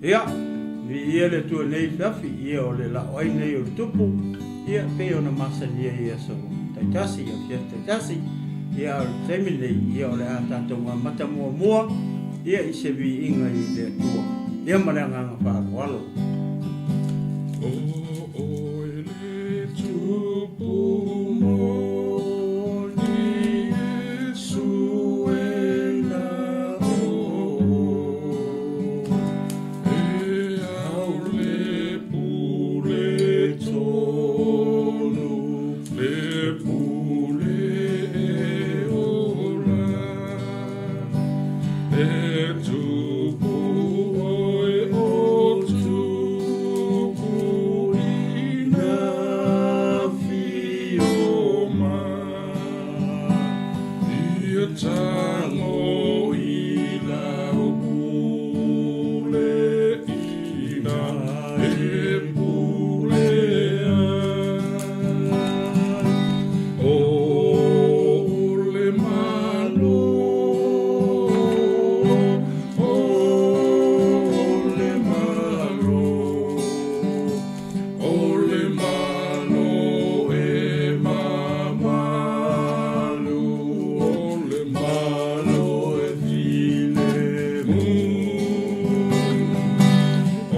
Ia, viia le Atua i lenei afiafi, ia o le laoai lenei o le Tupu, ia pei ona masani ai i aso taitasi, i afiafi taitasi, ia a o le taimi lenei, ia o le a tatou amata muamua, ia i se viiga i le Atua, ia ma le agaga faaaloalo. O oe le Tupu moni, Iesu e na o. E au le pule tonu, le pule e ola. E tupu oe o tupu ina whio mai. Ia tango i lau pule ina e pule ai. O le Malo, o le Malo, o le Malo e mamalu, o le Malo e filemu. O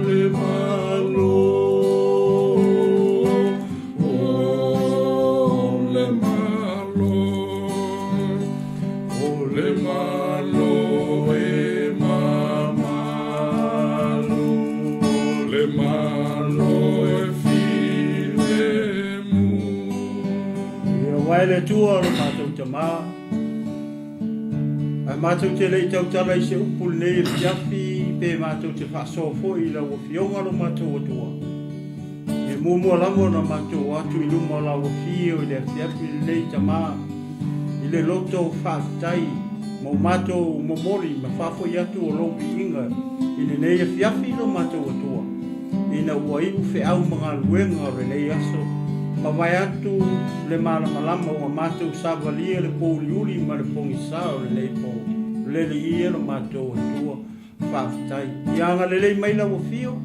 le Malo, o le Malo, o le Malo e mamalu, o le Malo e filemu. Ia aua e le Atua o lo matou Tama, ae matou te le i tautala i se upu lenei afiafi, pe matou te faasoa foi i lau Afioga lo matou Atua. E muamua lava ona matou o atu i luma o lau Afio i le afiafi lenei, Tama, i le loto faafetai ma o matou momoli ma faafoi atu o lou viiga i lenei afiafi lo matou Atua, ina ua iu feau ma galuega o lenei aso, mavae atu le malamalama ua matou savalia le pouliuli ma le pogisa o lenei po. Le Alii e lo matou Atua, faafetai. Ia agalelei mai lau Afio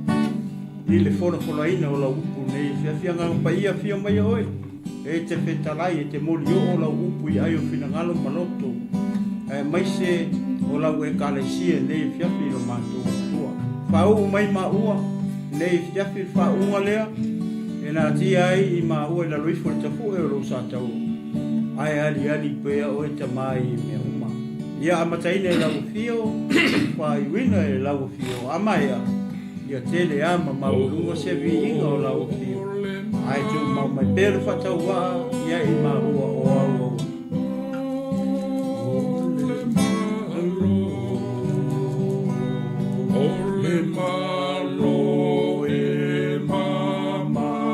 i le folafolaina o lau upu nei afiafi. Agaga Paia, afio mai oe e te fetalai, e te molioo lau upu i ai o finagalo ma loto, aemaise o lau Ekalesia nei afiafi i lo matou Atua. Faauu mai maua nei afiafi le faauuga lea e natia ai i maua i lalo ifo i le tafue o lou sa taua, ae aliali pea oe Tama i mea uma. Ia amataina e lau afio, faaiuina e lau afio, a maea, ia tele a ma maualuga se viiga o lau afio, ae tumau mai pea le faatauvaa ia i maua o auau. O le Malo, o le Malo e mamalu,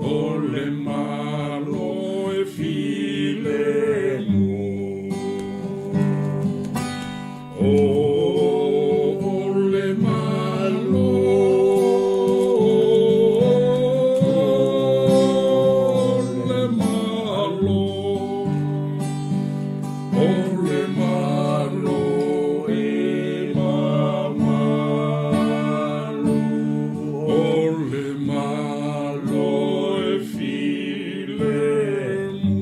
o le Malo e filemu. O le Malo, o le Malo, o le Malo e mamalu, o le Malo e filemu.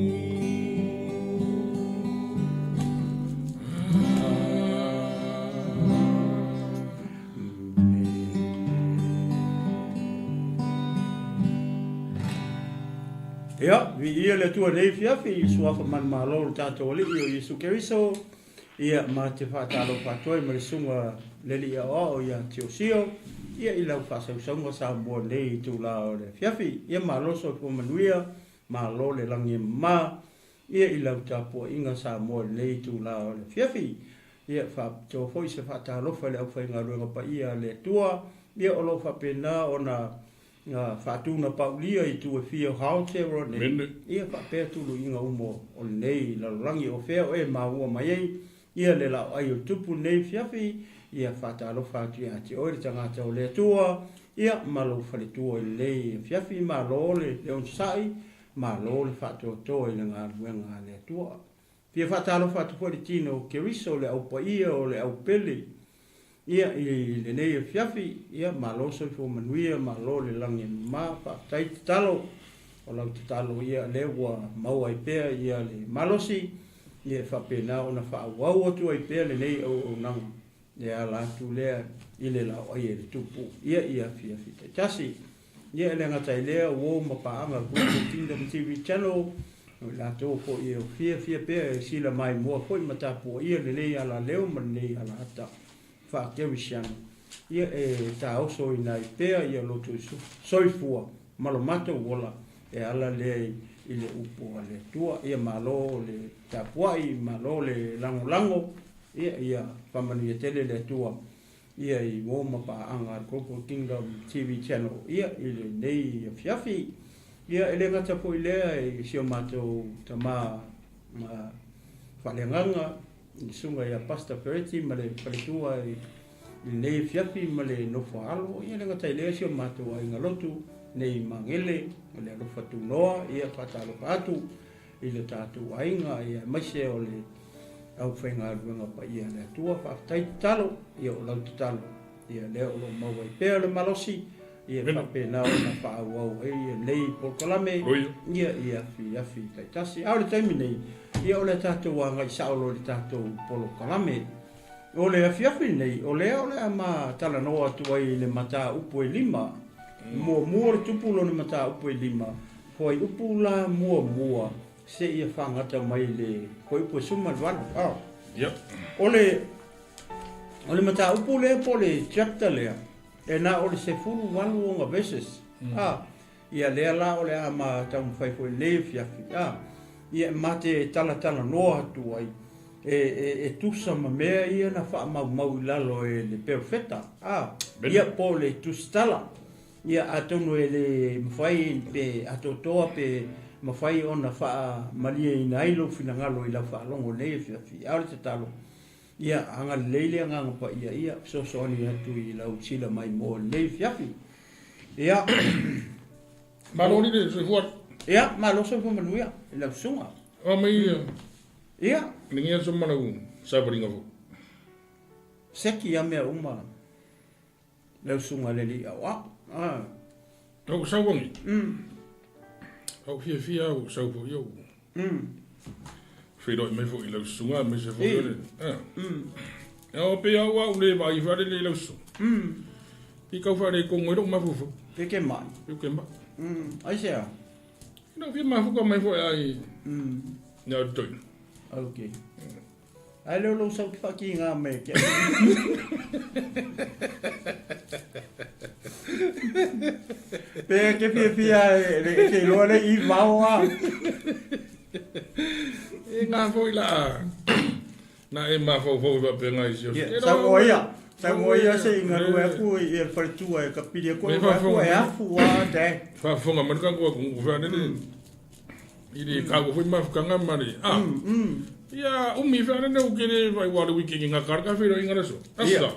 Ia, viia le Atua nei afiafi i suafa manumalo o le tatou Alii o Iesu Keriso. Ia, ma te faatalofa atu ai ma le susuga le Alii Aoao ia Tiosio, ia i lau faasausauga Samoa nei i itula o le afiafi. Ia, malo soifua manuia, malo le lagi e mama. Ia i lau tapuaiga Samoa i lenei itula o le afiafi. Ia faapitoa foi se faatalofa i le aufaigaluega paia a le Atua, ia o lo o faapena ona faatuna paulia i itu e fia o Aotearoa nei, ia faapea tuluiga uma o lenei lalolagi. O fea o e maua mai ai ia le laoai o le Tupu i lenei afiafi, ia faatalofa atu ia te oe le tagata o le Atua, ia ma lou faletua i lenei afiafi. Malo le onosai, Malo le faatoatoa i le galuega a le Atua. Fia faatalofa atu foi i le tino o Keriso, le au paia o le au pele, ia, i lenei afiafi, ia, malo soifua manuia, malo le lagi e mama, faafetai tatalo, o lau tatalo, ia, lea ua maua ai pea, ia, le malosi, ia, e faapena ona faaauau atu ai pea lenei auaunaga, e ala atu lea i le laoai e le Tupu, ia, i afiafi taitasi. Ia, e le gata i lea, uo ma paaga a le Global Kingdom TV Channel, o i latou foi e fiafia pea e sila maimoa foi ma tapuaia lenei alaleo ma lenei alaata faa-kerisiano, ia e taosoina ai pea ia loto soifua ma lo matou ola e ala lea i le upu a le Atua. Ia malo le tapuai, malo le lagolago, ia ia faamanuia tele le Atua ia i uo ma paaga a le Global Kingdom TV Channel ia i lenei afiafi. Ia e le gata foi lea i si o matou tama ma faaleagaga i le susuga ia Pastor Fereti ma le faletua i lenei afiafi ma le nofo a alo. Ia e le gata i lea si o matou aiga lotu nei i Magele o le alofa tunoa, ia faatalofa atu i le tatou aiga, ia aemaise o le aufaigaluega paia a le Atua. Faafetai tatalo, ia o lau tatalo, ia lea o lo o maua ai pea le malosi, ia faapena ona faaauau ai lenei polokalame, ia i afiafi taitasi. A o le taimi nei, ia o le tatou agai sao loa i le tatou polokalame. O le afiafi lenei, o lea o le a ma talanoa atu ai i le mataupu e lima. Muamua o le tupu lona mataupu e lima, Fuaiupu la muamua seia faagata mai le fuaiupu e 18. Oh. Yep. O le o le mataupu lea po o le chapter lea, e na o le 18 ona verses. Ah, ia lea la o le a ma taumafai foi lenei afiafi. Ah, ia ma te talatalanoa atu ai e, e, e tusa ma mea ia na faamaumau i lalo e le perofeta. Ah, ia po o le tusitala. Ia, atonu e le mafai pe atoatoa pe mafai ona faamalieina ai lou finagalo i lau faalogo i lenei afiafi. A o le tatalo, ia agalelei le Agaga Paia ia fesoasoani atu i lau sila maimoa i lenei afiafi. Ia. Malo alii le soifua. Ia, malo soifua manuia i lau susuga. Oa mai ia. Ia. Lenei aso ma lau savaliga foi. Seki ia mea uma. Lau susuga le alii aoao. Ah. Lau sau angi. Au fiafia au sau foi au. Whenoi mai foi lau susuga mai se foi ole. Ah. E o pe au au le vai whare le lau susuga. I kau whare ko ngoi rong mafufu. Pe ke mai. Pe ke mai. Ai se a? No fia mafuka mai foi ai. Nea o toi. Okay. Ai leo lou sau ki whaki ngā me ke. Pe ke fia fia e le ke loa le i vao a. E ngā foi la. Na e mafau fau pa pe ngai si o. Sau o ia. Sau o ia se inga rua aku i el whare e ka piri aku e aku e afu a te. Whafonga manuka ko ku whane le. I le kau foi mafukanga ma le a. Ia umi fa ne u kere vai wa le wiki ki ngā karaka whiro i ngā raso. Asa.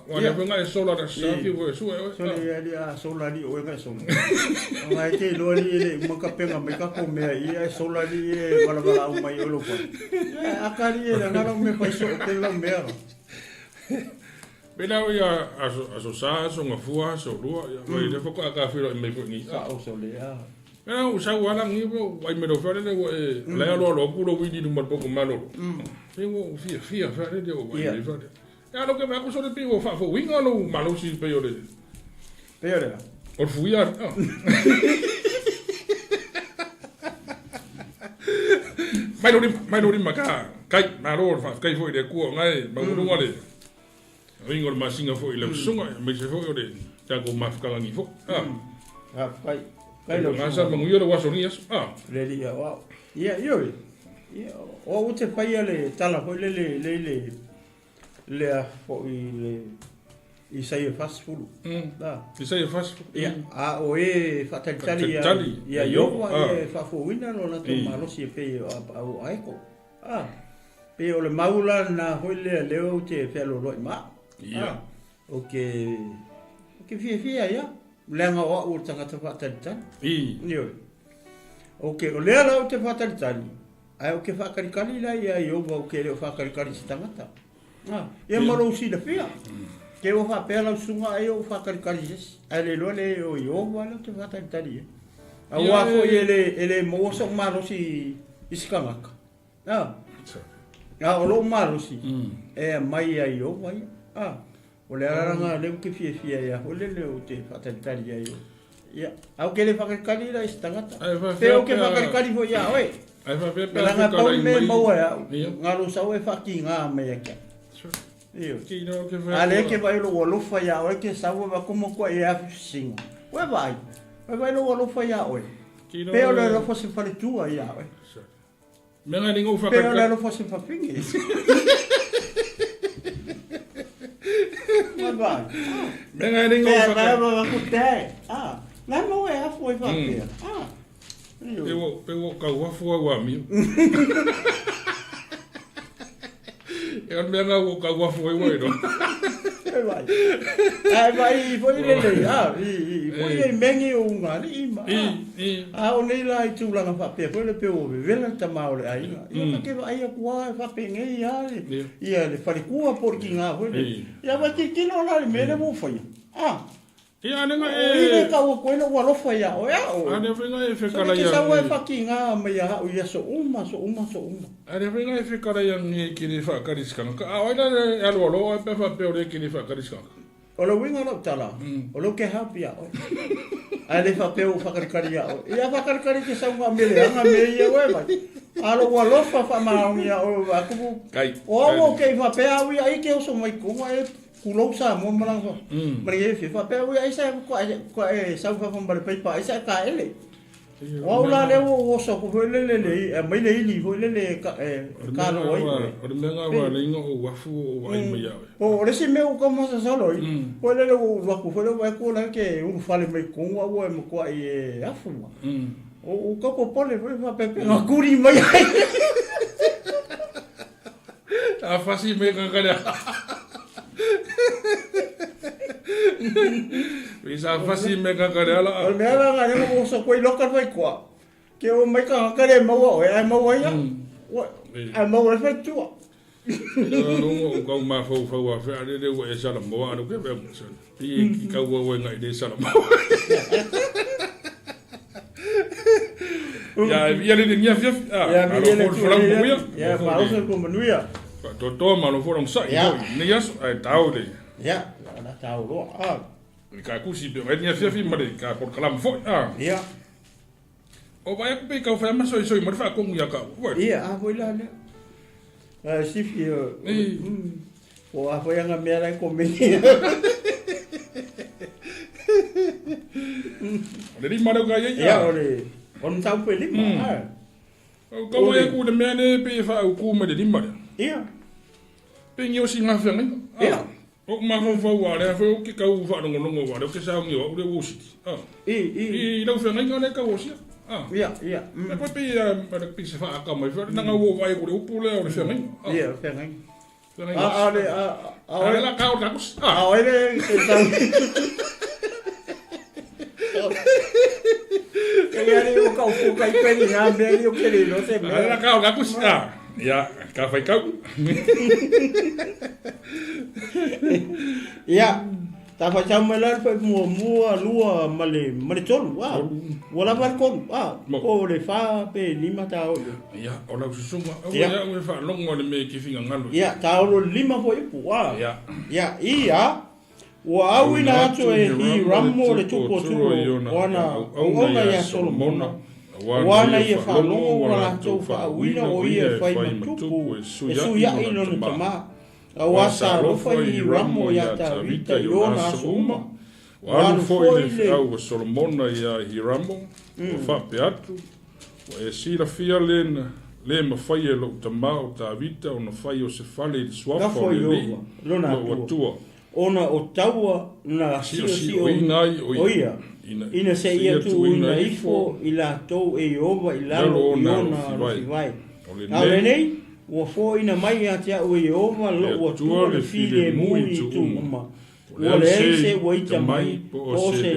Wa le whenga e sola ra sa fi wo su e. Sole ia li a sola li o e ngai sola. Ngai te loa li ele makapenga mai ka ko mea i e sola li e wala wala au mai o lo pa. A ka li e la ngala me fai so te la mea. Pena o ia aso aso sa aso ngafua aso lua ia vai le foko a ka whiro i mai foi ni. Sa o sole a. Ea u sau ala ngi wo ai me ro fare le wo e le alo alo ku lo wini numa poko malo. E wo fia fia fare le o ai me fare. E alo ke va ku sole pe wo fa fo winga lo malo si pe ole. Pe ole la. O fuia. Mai lo mai lo ma ka kai malo fa kai fo le ku ngai ma ngurunga le. Ringo le masinga fo i le sunga me se fo le ta ko mafukanga fo. Ah. Ah, kai. Kai lo. Ngasa manguia le waso ni aso. Ah. Le li ia wa. Ia io. Ia o u te whaia le tala foi le le le le le a foi le Isaia 40. Da. Isaia 40. Ia a o e whatalitali ia ia Iowa e whafouina lo latou malosi e pei o aeko. Ah. Pe o le maula na hoi lea leo te whealoloa i maa. Ia. O ke o ke fiafia ia. Leaga o au o le tagata faatalitali. I. Ioe. O ke o lea la ou te faatalitali. Ae ou te faatalikali la ia Ieova ou te le o faatalikali i se tagata. A, ia ma lou silafia. Te ua faapea lau susuga ai ou faatalikali i se isi. Ae le iloa le o Ieova lea ou te faatalitali i ai. Aua foi e le, e le maua sou malosi i se tagata. A, a o lou malosi e aumai ia Ieova ia. A, o le ala lena lea ou te fiafia ai foi lele ou te faatalitali ai. Ia, a ou te le faatalitali la i se tagata. Pe ou te faatalitali foi ia oe. Ae faapea pe a pea le mea maua e au. Galo sau e faakiga mai ia te au. Ioe. A lea ke vaai lou alofa ia oe ke sau e vakomo koa i afu singa. Ua vaai. Ua vaai lou alofa ia oe. Pe o le alofa se faletua ia oe. Mea ngai ninga u Pe o le alofa se fafine. Ua vaai. Mea ngai ninga u Pe va ku te. Ah. La mo e afu e faapea. Ah. Pe ua kau afu au amio. E o mea ngā ua kau afu ai wai no. E vai. Ai vai foi le le a i i foi le mengi o ngā i ma. I i. A o nei la i tūlanga whapea foi le pe o vevela le tama o le aiga. Ia ka ke vai aku a e whape ngei a le ia le wharekua por ki ngā foi le. Ia vai titilo la le mele mo whaia. Ah. Ia ale nga e. O ile kau koe lo alofa ia oe a o. Ale fai nga e fekala ia. Sa ua faki nga mai ia au ia so uma so uma so uma. Ale fai nga e fekala ia nge ki le whakari sikanga. Ka a oina le alo alo e pe wha pe o le ki le whakari sikanga. O le winga lau tala, o lo ke hapi ia oe. Ai le wha pe o whakarikari ia oe. Ia whakarikari ke sau nga mele anga me ia oe vai. Alo ua lofa wha maongi ia oe wa kupu. Kai. O au o ke wha pe au ia i ke oso mai konga e kulou sa mo malang fa. Mari e fa pe au ai sa ko ko e sa fa fa mbale paipa ai sa ka ele. O au la le o o so ko le le le e mai le ili foi le le ka e ka no ai. O le mea ngā wā le inga o wafu o ai mai au. O le si me o ka masa salo i. Foi le le o waku foi le wa ko la ke uru fale mai ko wa o e mo ko ai e afu. O ka po pole foi fa pepe ngā kuri mai ai. A fasi me ka kare. I sa fasi me ka kare ala. O mea la ngā reo o so koe loka whai koa. Ke o mai ka kare maua oe, ai maua ia. Ai maua e whai tua. Rongo o kau mawhau whau a whea rere ua e sala moa anu ke whea mo sala. Pi ki kau au e ngai le sala moa. Ia ia le nia fia. Ia mi le tu le. Ia ma o ko manuia. Toto ma lo fo sa i ne ia ai tau le. Ia na tau ro. Ah. Ka kusi pe ngai nia fia fi ma le ka por kalam fo. Ah. Ia. O vai ku pe kau fa ma soi soi ma fa kongu ia ka. Ia a foi la le. A sifi o. O a foi anga mea lai ko me. O le lima leo ka ia. Ia o le on tau pe lima. O ka mo e ku le mea ne pe fa au ku me le lima le. Ia. Pe ngi o si ngā whenga. Ia. O ma fau fau a le fau ki kau wha rongo rongo wa le ke sa ngi o le wo si. I i. I lau whenga nga le kau o sia. Ia ia. E koe pe ia le pise wha aka mai wha nanga wo vai ko le upu le o le whenga. Ia whenga. A le a a le la kau ka kus. A o le ke tau. Ke ia le o kau fu kai pe ni ngā mea ni o ke le no se mea. A la kau ka kus. Ia ka whai kau. Ia ta whai tau mai la whai mua mua lua ma le tolu. A ua lava le kolu. A o le wha pe lima ta o le. Ia o lau susunga. Au ia ue wha longo le me ki finga ngalo. Ia ta o le lima fo ipu. A ia. Ia ia ua au ina atu e Hiramo le tupu o Turo o ana auauna ia Solomona. Ua ia whalongo ua latou whaauina o ia e whai matupu e suiai lona tamā. Aua sa alofa i Hiramo ia Tavita i ona aso uma. Ua alu foi le whiau o Solomona ia Hiramo, ua whape atu, ua e silafia le le mawhai e lou tamā o Tavita o na whai o se whale i le suafa o le lii, lona atua. Ona o taua na sio sio o ia. Ina se ia tuuina ifo i latou e Ieova i lalo i ona alofivai. A o lenei, ua foina mai ia te au e Ieova lou Atua le filemu i itu uma. Ua leai se ua ita mai po o se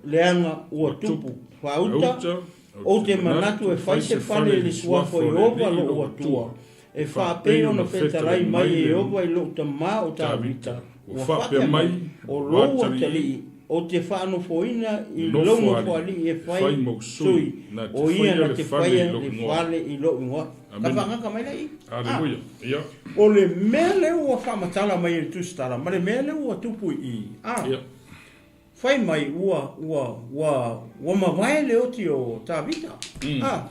leaga ua tupu. Faauta, Ou te manatu e fai se fale i le suafa o Ieova lou Atua, e faapei ona fetalai mai e Ieova i lou tamā o Tavita, ua faapea mai, O lou atalii, ou te faanofoina i lou nofoalii e fai sui, o ia na te faia le fale i lou igoa. Ka faagaga mai la i. Aleluia. Ia. O le mea lea ua faamatala mai e le Tusitala ma le mea lea ua tupu i i. A. Ia. Fai mai ua, ua, ua, ua mavae le oti o Tavita. A,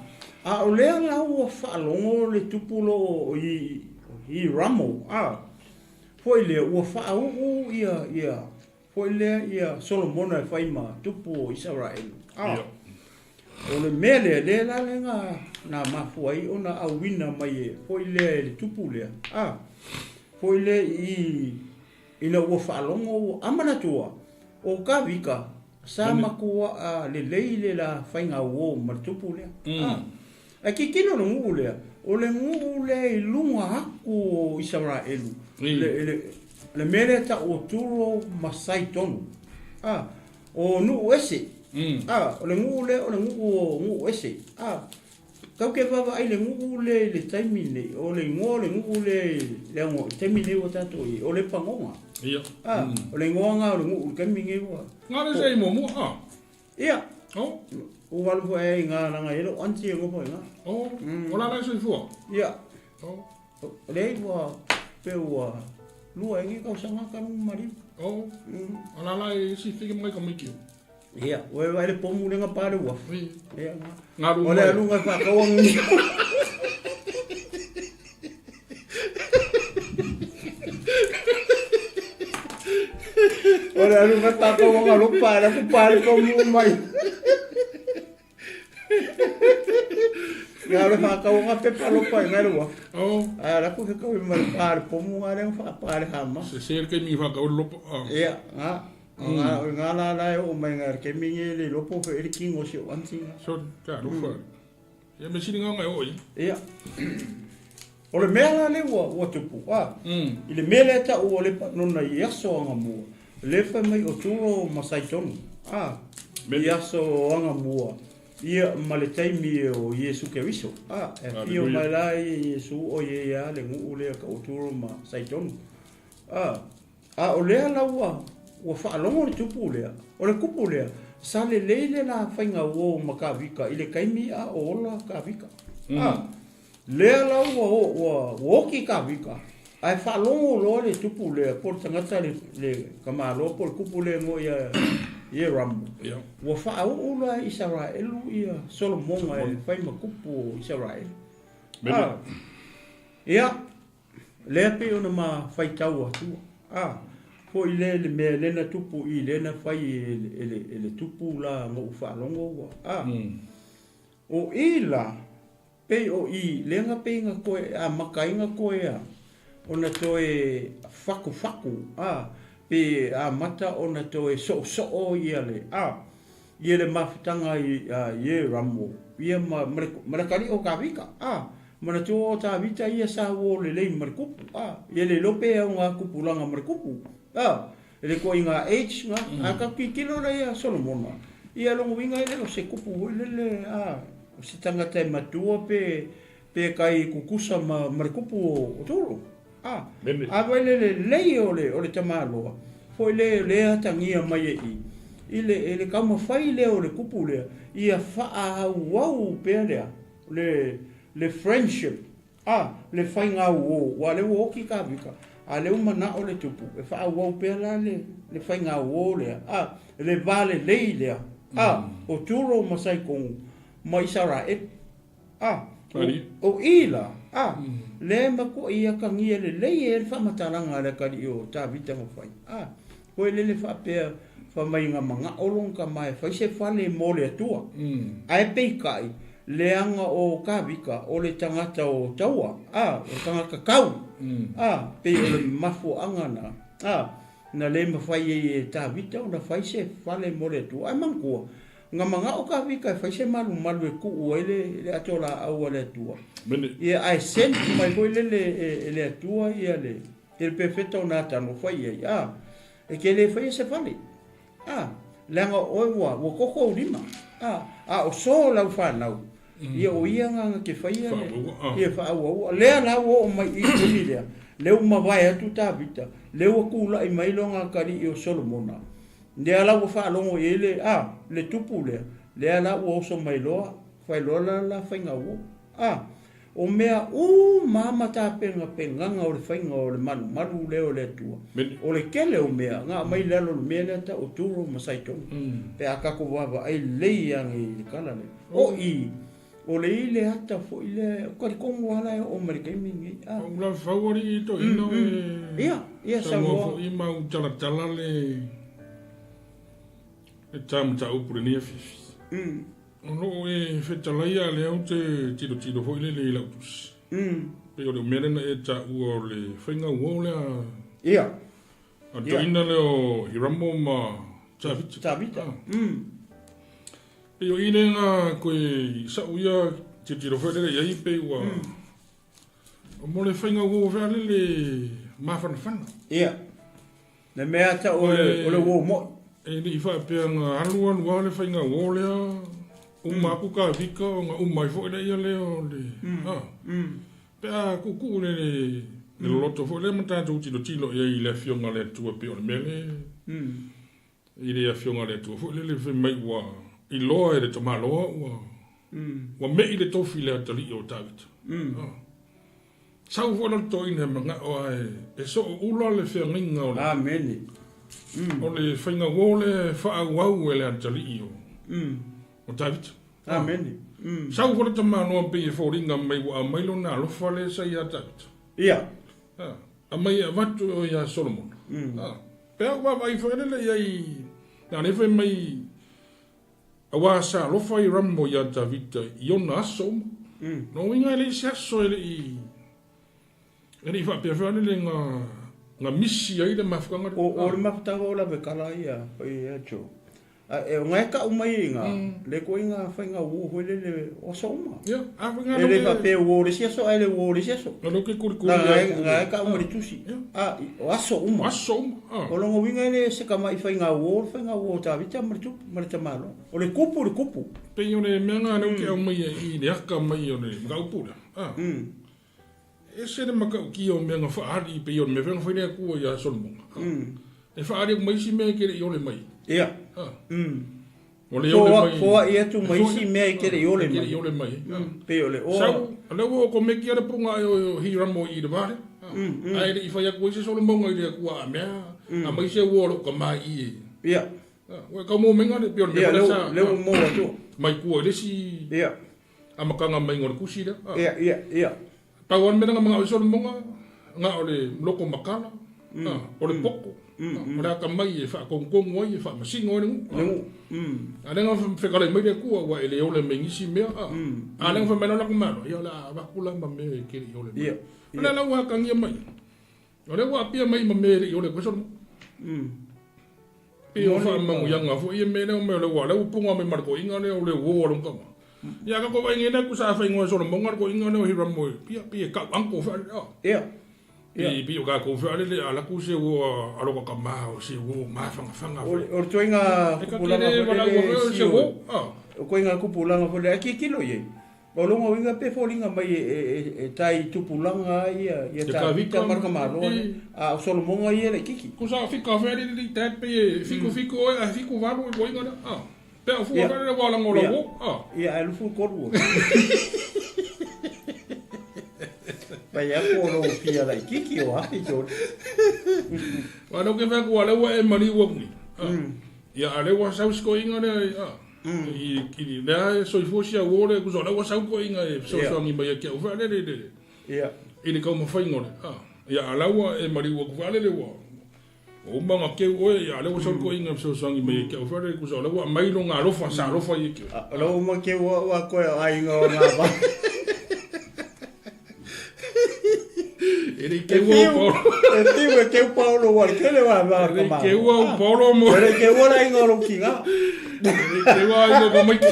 a o lea la ua faalogo le tupu lo o i, i Ramo. A, foi lea ua faauu ia, ia, foi lea ia Solomona e fai ma tupu o Isaraelu. A, Ia. o le mea lea, lea la lea na, na mafua ai ona auina mai e, foi lea e le tupu lea. A, foi lea i, Ina ua faalogo ua a manatua, o Kavika sa makuaa lelei le la faiga uo ma le tupu lea. A, ae kikino le nuu lea, o le nuu lea i luga aku o Isaraelu, le, le, le mea lea tau o Turo ma Saitonu. A, o nuu ese. A, o le nuu lea o le nuu o nuu ese. A, Kau ke vaavaai i le nuu lea i le taimi nei, o le igoa o le nuu lea i le ago, i le taimi nei ua tatou i ai, o Lepagoga. Ia. Ah, o le igoa na o le nuu i le taimi nei ua... Nga le sei muamua, ah. Ia. Oh. Ua alu foi ai i nga langa e lou aunty e nofo i nga. Oh, o la la soifua. Ia. Oh. Leai ua pe ua lua e nge tausaga talu maliu. Oh. O la la e si fiki mai ka miki. Ia, ua e vai le pomu lenga pa le uafu. Ia, Ngalu o le aluga e whaakaua ngi. O le aluga e whaakaua ngā lopa, e la ku pa le pomu mai. Ia le whaakaua ngā pepa lopa i ngai le uafu. Oh. Ai la ku he kau i mai le pa le pomu ngā lenga whaapa le hama. Se se ke mi whakaau lopa. Ah. Ia, ngā. Ngā, ngā la la e o mai ngā ke mi nge le lopo fe ele kingo si o anti ngā. So, ka lofa. Ia me sini ngā ngai oi. Ia. O le mea la le ua, ua tupu. A, i le mea lea ta ua le pa nona i aso anga mua. Le fai mai o Turo ma Saitonu. A, i aso anga mua. Ia ma le taimi o Iesu Keriso. A, e fio mai la i Iesu o ie ia le nguu lea ka o Turo ma Saitonu. A, a o lea la ua, ua whaalongo le tupu lea. O le kupu lea, sa le leile la whainga uo ma ka vika, i le kaimi a o ola ka vika. A, lea la ua, ua, ua oki ka vika. Ai whaalongo loa le tupu lea, po le tangata le, le kamalo, po le kupu lea ngo ia, ia Rambo. Ia. Ua whaau la Israelu ia Solomonga e whai makupu o Israel. Mene. A, ia, lea pe ona ma whai tau atua. A, fo i le le mea lena tupu i lena whai e, e, le, e le tupu la ngo whaalongo ua. A, o i la, pe o i, lenga pe inga koe, a makainga koe a, ona toe whaku whaku, a, pe a mata ona toe so so o ia le, a, ia le mafutanga i a, ie ramo, ia ma, ma, le, ma le kari o ka vika, a, mana tua o tā vita ia sa o le lei ma le kupu, a, ia le lope au ngā kupulanga ma le kupu, a, le ko i ngā age ngā, a ka kikilo la ia Solomona, ia longo winga ele o se kupu hoi lele, a, o se tangata e matua pe, pe kai kukusa ma, ma le kupu o, o toro. A, Mene. a vai le le lei o le, o le tamaloa, foi le le atangia mai e i, i le, e le kaumawhai lea o le kupu lea, ia whaahau au pea lea, le, le friendship, a, le whainga o, wa le o ki ka vika, a le umana o le tupu, e whaahau au pea la le, le whainga o lea, a, le vale lei lea, a, o turo masai kongu, ma Israel, a, Ari. o ila, a, le ma ko ia ka ngia le lei e le whamatalanga le kari o tā vita mo whai. A, koe le le whapea wha mai ngā manga olong ka mai whai se whale mō le atua. Ai peikai, le anga o ka vika, o le tangata o taua, a, o tangata kau, a, pe o le mafu anga na, a, na le mawhai e e tā vita o na whai se whale mō le atua. Ai mangkua, ngā manga o ka vika e whai se malu malu e kuu ai le, le atola au a le atua. Mene. Ia ai sent mai foi le le e, e le atua ia le te le pefeta o nā tano whai ai. A, e ke le whai e se whale. A, leanga oe ua, ua koko o lima. A o so lau fanau, ia o ia ga ke faia le, ia faaauaua. Lea la ua oo mai i i taimi lea, lea ua mavae atu Tavita, lea ua tulai mai loga atalii o Solomona, lea la ua faalogo i ai le, a, le tupu lea, lea la ua oso mai loa, fai loa la la faiga uo. A, o mea uma lava ma tapenapenaga o le faiga o le malumalu lea o le Atua, o le tele o mea na aumai i lalo o le mea lea tau o Turo ma Saitona, pe a tatou vaavaai lelei ane i le tala lea. O i, o le i le ata foi lea, o talitonu lava la e oo mai le taimi lenei. A. O ula fau alii toeaina o e Ia, ia saunoa foi ma u talatala le le ta mataupu lenei afiafi. O lo o e fetalaia lea ou te tilotilo foi lele i lau tusi. Pei o le mea lea na e taua o le faiga uo lea. Ia. A toeaina lea o Hiramo ma Tavita. Tavita. Pei o i lea na koe sa'u ia tilotilo foi lele i ai pei ua mo le faiga uo foi lele mafanafana. Ia. Le mea tau o le uo mo'i. E le i faapea na alu alu lava le faiga uo lea uma aku ka vika ona uma ai foi lea lea o le pe a kuukuu le le loloto foi lea ma tatou tilotilo i ai i le afioga a le Atua pei o le mea le i le afioga a le Atua foi lele fai mai ua iloa e le tamaloa ua ua me'i le tofi le atalii o Tavita. Sau foi la le toeaina e mana'o ae e soo ula le feagaiga o le Amene. O le faiga uo lea e faaauau e le atalii o Tavita. Amene. Sau foi le tamaloa pei e foliga mai ua aumai lona alofa lea sa ia Tavita. Ia. Aumai e avatu e ia Solomona. Pe a ou vaavaai foi lele i ai, na lea fai mai auā sa alofa Hiramo iā Tavita i ona aso uma. Lona uiga e leai se aso e le i faapea foi lele na misi ai le mafutaga lea. O le mafutaga o lavekala ia ia Joe. A e o ngae ka'u mai i ina, le ituaiga faiga uo foi lele o aso uma. Ia, a foi E le faapea uo o le isi aso ae le uo o le isi aso. Na ke kulikuli Na ngae ka'u mai le tusi. A, o aso uma. Aso uma. O lona uiga e le se tama'i faiga uo le faiga uo o Tavita ma le tupu ma le tamaloa. O le kupu le kupu. Pei o le mea lena lea ou te aumaia i le aka mai o le mataupu lea. E ese le matautia o mea na faaali pei o le mea foi na fai le Atua ia Solomona. E faaali atu ma isi mea e te le i ole mai. Ia. O le ole mai. Foai atu ma isi mea e te le i ole mai. E te le i ole mai. Pei o le oa. Sau, lea ua okomeki le puga o Hiramo i le vale. Ae le i fai atu ai se Solomona i le Atua a mea. A mai se ua o lou tama i e. Ia. Ua kau mo menga le pei o le mea foi sa. Lea ua maua atu. Mai tua i le isi. Ia. Amataga mai o le tusi lea. Ia, ia, ia. Pau lava le mea lea na manao ai Solomona, na o le loko makala, o le poto, o le atamai e faatonutonu ai, e faamasino ai le nuu. Le nuu. A lea na fetalai mai le Atua, ua e le ole mai nisi mea. A lea na fai mai la latou malo, ia o le a avatu la ma mea e te le i ole mai. O lea la ua atagia mai. O lea ua apia mai ma mea e le i ole atu ai Solomona. Pei o faamanuiaga foi ia mea lea o mea o le ua lea ua puga mai ma le toeaina lea o le uo a lona tama. Ia ka vaai nei lea ku sa faingoa e Solomona le toeaina lea o Hiramo e pia pei e kau uncle foi a. Ia. Pei pei o tatou foi lele a laku se uo a lona tama o se uo mafanafana foi. O le ituaiga tupulaga foi lele se uo. O ituaiga tupulaga foi lele a tilotilo i ai. O lona uiga pe foliga mai e tai tupulaga ia ia Tavita ma le tamaloa lea, a o Solomona ia e laitiiti. Ko sa fika fea le le dad pe e fiku fiku oe a fiku valu e koinga lea. A. Pe au fua fea le wa lango la wo. A. Ia ae lufu tolu. Pai aku o lou fia laitiiti o afi tolu. Wa leo ke fea kua leo e maliu aku ni. Ia a leo wa sau sikoinga lea. A. I lea e soifua sia uo le kusa o lea ua sau toeaiina e fesoasoani mai ia te au faalele i le i le taumafaiga o le ia a la ua e maliu atu faalele ua uma ona keu oe ia a lea ua sau toeaiina e fesoasoani mai ia te au faalele kusa o lea ua aumai lona alofa sa alofa ia te oe. O lea ua uma keu au a koe o aiga o Nava. E le i keu au Paolo. E fiu e keu Paolo ua le kele wa ma E le i keu au Paolo mo. E le i keu le aiga o lou tiga. E le i keu aiga o tamaiti.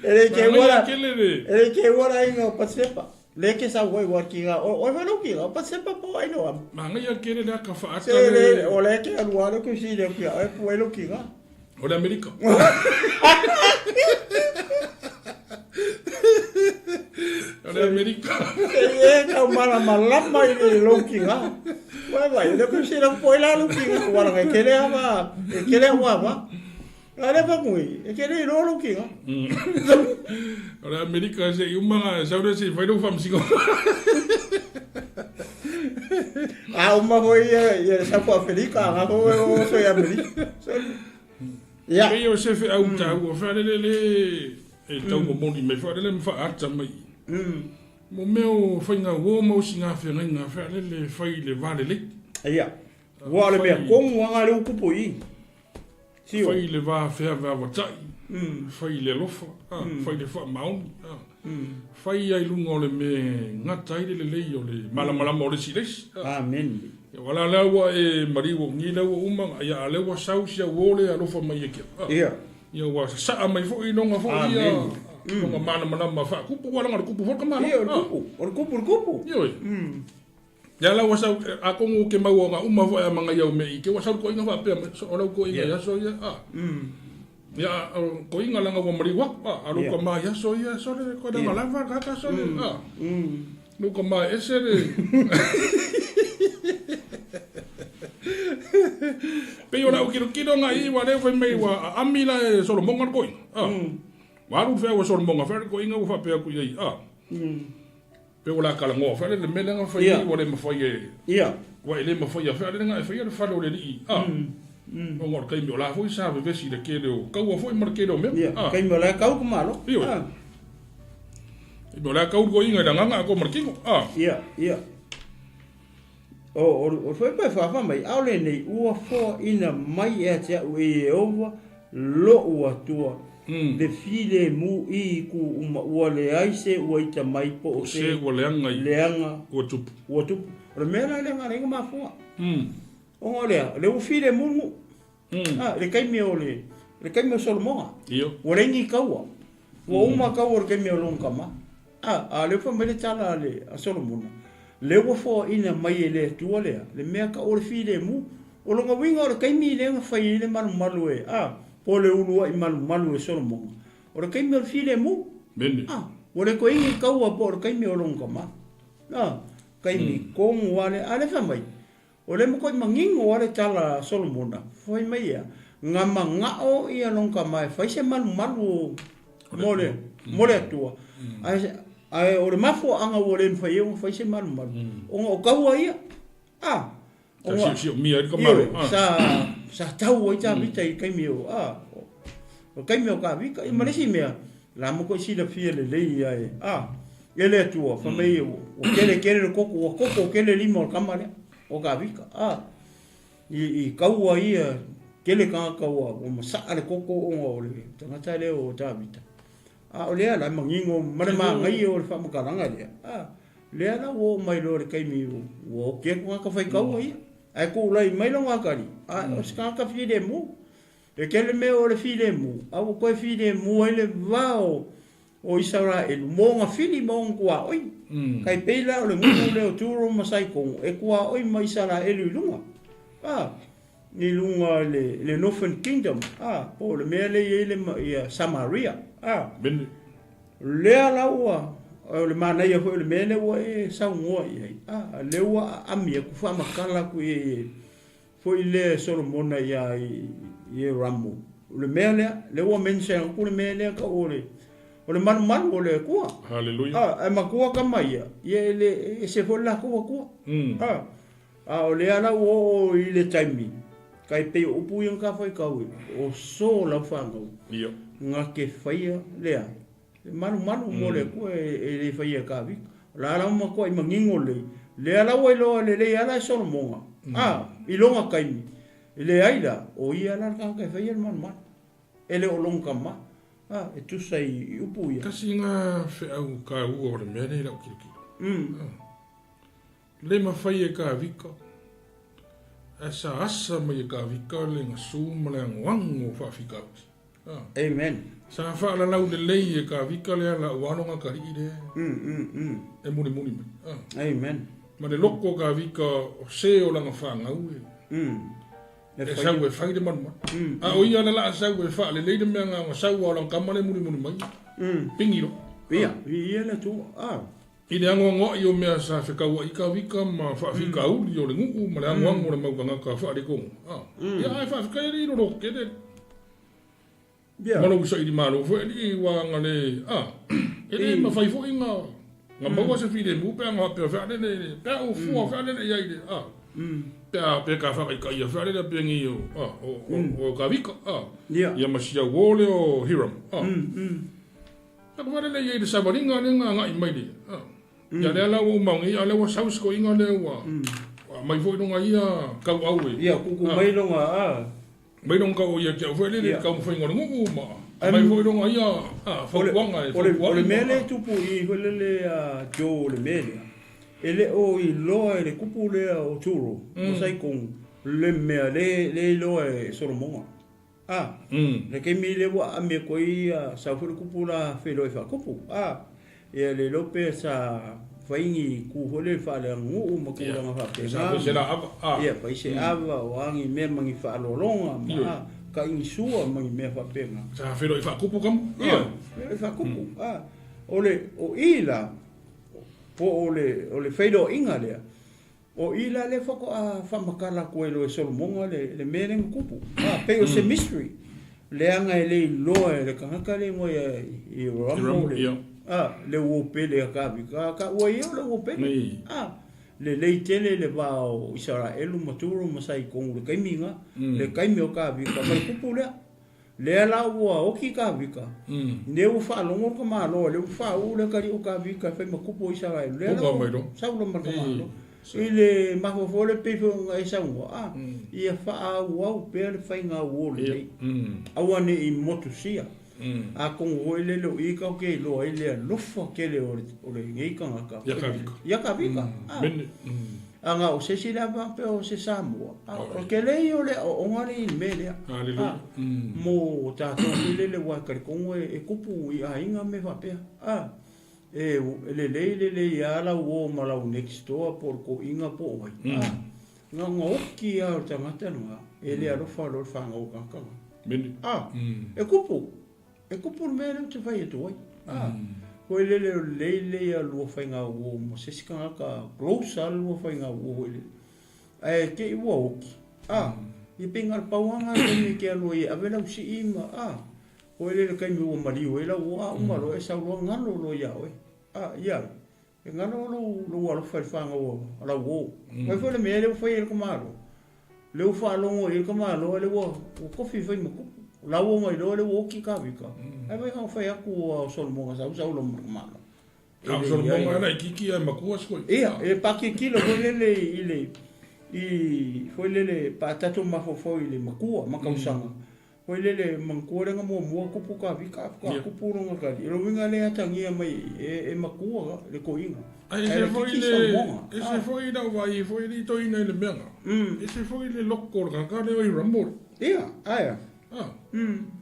E le i keu la. E le i keu le aiga o Patsepa. Le ke sau hoi wa tiga. O oi lou tiga o Patsepa po ai no am. Manaia kele le aka whaata Se le o le ke alu alo ku si le ku ai pu ai lou tiga. O le Amerika. O le Amerika. E tau malamalama i le lou tiga. Ua vai, le ku sila po ila lou tiga. Ua langa e kele ava, e kele ua ava. A le fa kui, e kele i lo lou tiga. O le Amerika se i uma sau le se fai lou faamasino. A uma foi ia ia sau fo Aferika, a foi o so i Amerika. Ia. Pei o se feau taua faalele le e tau momoli mai faalele ma faaata mai. Mo mea o faiga uo ma usiga feagaiga faalele fai i le va lelei. Ia. Ua o le mea komu anga le upu i. Fai i le va feavaavatai, fai i le alofa, fai i le faamaoni, fai ai i luga o le mea e gata ai le lelei o le malamalama o le isi i le isi. Amen. Ia la lea ua e maliu o ni lea ua uma, ia a lea ua sau si au uo le alofa mai e ke. Ia. Ia ua sasaa mai foi longa foi ia longa malamalama faakupu ua langa le kupu foi ka malo. Ia o le kupu, o le kupu le kupu. Ia oi. Ia la ua sau atonu ke mau o uma foi a manga iau me i ke ua sau ko inga faapea mai so o lau ko inga ia so ia a. Ia ko inga langa ua maliu aku a a ka ma ia so ia so le ko na lava ka ka so le a. Lu ka ma ese le. Pei o lau kilo kilo nga i wa le fai mai wa ami la e Solomonga ko inga. A. Wa alu fea ua Solomonga fea ko inga ua faapea ku ia a. Pe ua la kalagoa fea le mea lea fai ua le mafai e ia ua e le mafai a fea le nga e fai le fale o le alii a ona o le taimi o la foi sa vevesi i le kele o kaua foi ma le kele o mea ia taimi o la kau ka malo ia taimi o la kau ko inga i le agaga ko ma le kino a ia ia o o foi pe fa mai aole nei ua foaina mai e te au e Ieova lo'u Atua le filemu i ku uma ua leai se ua ita mai po o se ua leaga i leaga ua tupu ua tupu. O le mea la lea nga lenga mafua. Ona o lea, le ua filemu le nuu. Ah, le taimi o le le taimi o Solomoga. Io. Ua leai ni kaua. Ua uma kaua o le taimi o lona tama. Ah, a lea ua fai mai le tala a le a Solomona, le ua foaina mai e le Atua lea, le mea ka o le filemu. O lona uiga o le taimi lea na fai ai le malumalu e, a, po o le uluai malumalu e Solomoga, o le taimi o le filemu. Mene. A, ua le toe i ni kaua po o le taimi o lona tama. A, taimi kogu lava lea. A lea fai mai, o lea matuai manino lava le tala a Solomona, fai mai ia, na manao ia lona tama e fai se malumalu mo le, mo le Atua. Ae, ae o le mafuaaga ua le mafai ai ona fai se malumalu, ona o kaua ia. A, Sa siosiomia ai le kamalo. Sa, sa tau ai Tavita i taimi o, a, o taimi o Kavika. Ia ma le isi mea, la matuai silafia lelei ia e, a, e le Atua, fai mai ua kele kele le koko, ua koko kele lima o le kama lea, o Kavika. A, i kaua ia, kele tagata ua, ua masaa le koko ona o le tagata lea o Tavita. A o lea la e manino ma le manaia o le faamatalaga lea, a, lea la ua oo mai loa i le taimi ua oti atu tagata faikaua ia, ae tulai mai lona atalii, a o se tagata filemu. E tele mea o le filemu, a ua toe filemu ai le va o Isaraelu mo ona fili ma ona tuaoi. Tai pei la o le nuu lea o Turo ma Saitono e tuaoi ma Isaraelu i luga. A, i luga i le Northern Kingdom, a, po o le mea lea e i ai le, ia Samaria, a. Mene. Lea la ua, o le manaia foi o le mea lea ua e saunoa i ai, a, lea ua aami atu, faamatala atu i ai e, foi lea e Solomona ia Ieramo. O le mea lea, lea ua mention atu le mea lea tau o le, o le malumalu o le Atua. Hallelujah. A, ae matua tama ia, ia e le, e ese foi le latou Atua. A, A o lea la ua oo i le taimi, kai pei o upu ia na ka faitau i, o so lau fanau, Ia. nga ke faia lea, e malumalu mo le Atua e le faia e Kavika. O la la ua matuai manino lelei, lea la ua iloa lelei lava la e Solomoga, a, i lona taimi, e leai la, o ia la le tagata e faia le malumalu, e le o lona tama, a, e tusa i upu ia. Tasi nga feau taua o le mea lea i lau tilotilo. Le mafai e Kavika, ae sa asa mai e Kavika le gasu ma le agoago o faafitauli. Amen. Sa faalalau lelei e Kavika le ala aua lona atalii lea e mulimuli mai. Amen. Ma le loko o Kavika o se o lana fanau e. E sau e fai le malumalu. A o ia le la sau e faalelei le mea nga sau o lana tama le mulimuli mai. Pingi lo. Ia, ia le Atua. Ah. I le agoagoa'i o mea sa fekaua'i Kavika ma faafikauli o le nu'u ma le agoago o le mau tagata faaletonu. Ah. Ia ae faafetai alii lo lototele. Ia. Ma lou saili malo foi alii ua aga le ah. E le mafai foi na na maua se filemu pe a na faapea fealele pe a ou fua fealele i ai le ah. Pe a pe ka whakaitaia fealele pe ngi o ah o o o Kavika ah. Ia. Ia ma si au o le o Hiram ah. Sa ko whare i le savaliga le nga ngai mai le. Ah. Ia lea la ua uma ngi a lea ua sau se koiga lea ua ua mai foi luga ia kau au e. Ia kuku mai luga a. Mai luga kau ia ki au foi le kau mawhai ngā ngu ma. Mai foi luga ia a fautuaga e O le mea lea e tupu i foi lele a Joe le mea lea. E le o iloa e le kupu lea o Turo o Saikong le mea le le iloa e Solomoga. A, le taimi lea ua aami atu ai ia sau foi le kupu la feiloai faakupu. A, ia le iloa pe sa fai ni ku foi lea faaleaganuu ma tulaga faapena. Sa fai se la ava. A. Ia, fai se ava o a ni mea ma ni faaaloaloga ma a, kaigisua ma ni mea faapena. Sa feiloai faakupu kama. Ia, feiloai faakupu. A, o le, o i la, po o le, o le feiloaiga lea, O i la lea faatoa faamatala atu ai loa e Solomoga le mea lea na tupu. A, pei o se mystery, leaga e le iloa e le tagata le igoa ia Hioramo le, a, le uo pele a Kavika, a taua ia o le uo pele. A, lelei tele le va o Isaraelu ma Turo ma Saikonu i le taimi lena, le taimi o Kavika ma le kupu lea. Lea la ua oki Kavika, lea ua faalogo le tamaloa, lea ua faauu le atalii o Kavika e fai ma kupu o Isaraelu. Lea la ua sau loa ma le tamaloa. I le mafaufau lea pei foi ona e saunoa, a, ia faaauau pea le faiga auo lelei. Aua ne i motusia. Atonu foi lele o i tatou te iloa ai le alofa tele o lenei tagata. Ia Kavika. Ia Kavika. A na o se isi lea faapea o se Samoa, a o le tele ia o le aoaoga lea i le mea lea. Haleluia. Mo tatou foi lele aua e talitonu e tupu i aiga ma mea faapea. A, e lelei lelei lava lau uo ma lau next door po o le toeaina po o ai. A, na ona oki lava o le tagata lena, e le alofa loa le fanau o le tagata lena. Mene. A, e tupu. E kupu le mea lea ou te fai atu ai. Ah, foi lele o lelei lelei a lua faiga uo ma se isi tagata close a lua faiga uo foi lele. Ae te i ua oki. Ah, ia pei na o le pau lava lena taimi e te alu ai e ave lau sii ma, ah, foi lele taimi ua maliu ai lau uo, ah, uma loa e sau loa galo loa ia oe. Ah, ia, e galo lou, lou alofa i le fanau a lau uo. Mai foi le mea lea ua fai ai le tamaloa. Lea ua faalogo i ai ka Malo, lea ua kofi e fai ma kupu. Laua mai loa lea ua oki Kavika. Ae fai na fai atu a Solomoga sau sau loa ma le Malo. A o Solomoga ena itiiti ae matua se koe. Ia, e pakikilo foi lele i le i foi lele pa tatou mafaufau i le matua ma tausaga. Foi lele manatua lea na muamua kupu Kavika faatoa kupu lona tali. O le uiga lea e atagia mai e matua le toeaina. Ae ese foi le, ese foi lau vaai foi le toeaina i le mea na. Ese foi le loko o le tagata lea o Hiramore. Ia, ae a. Ah.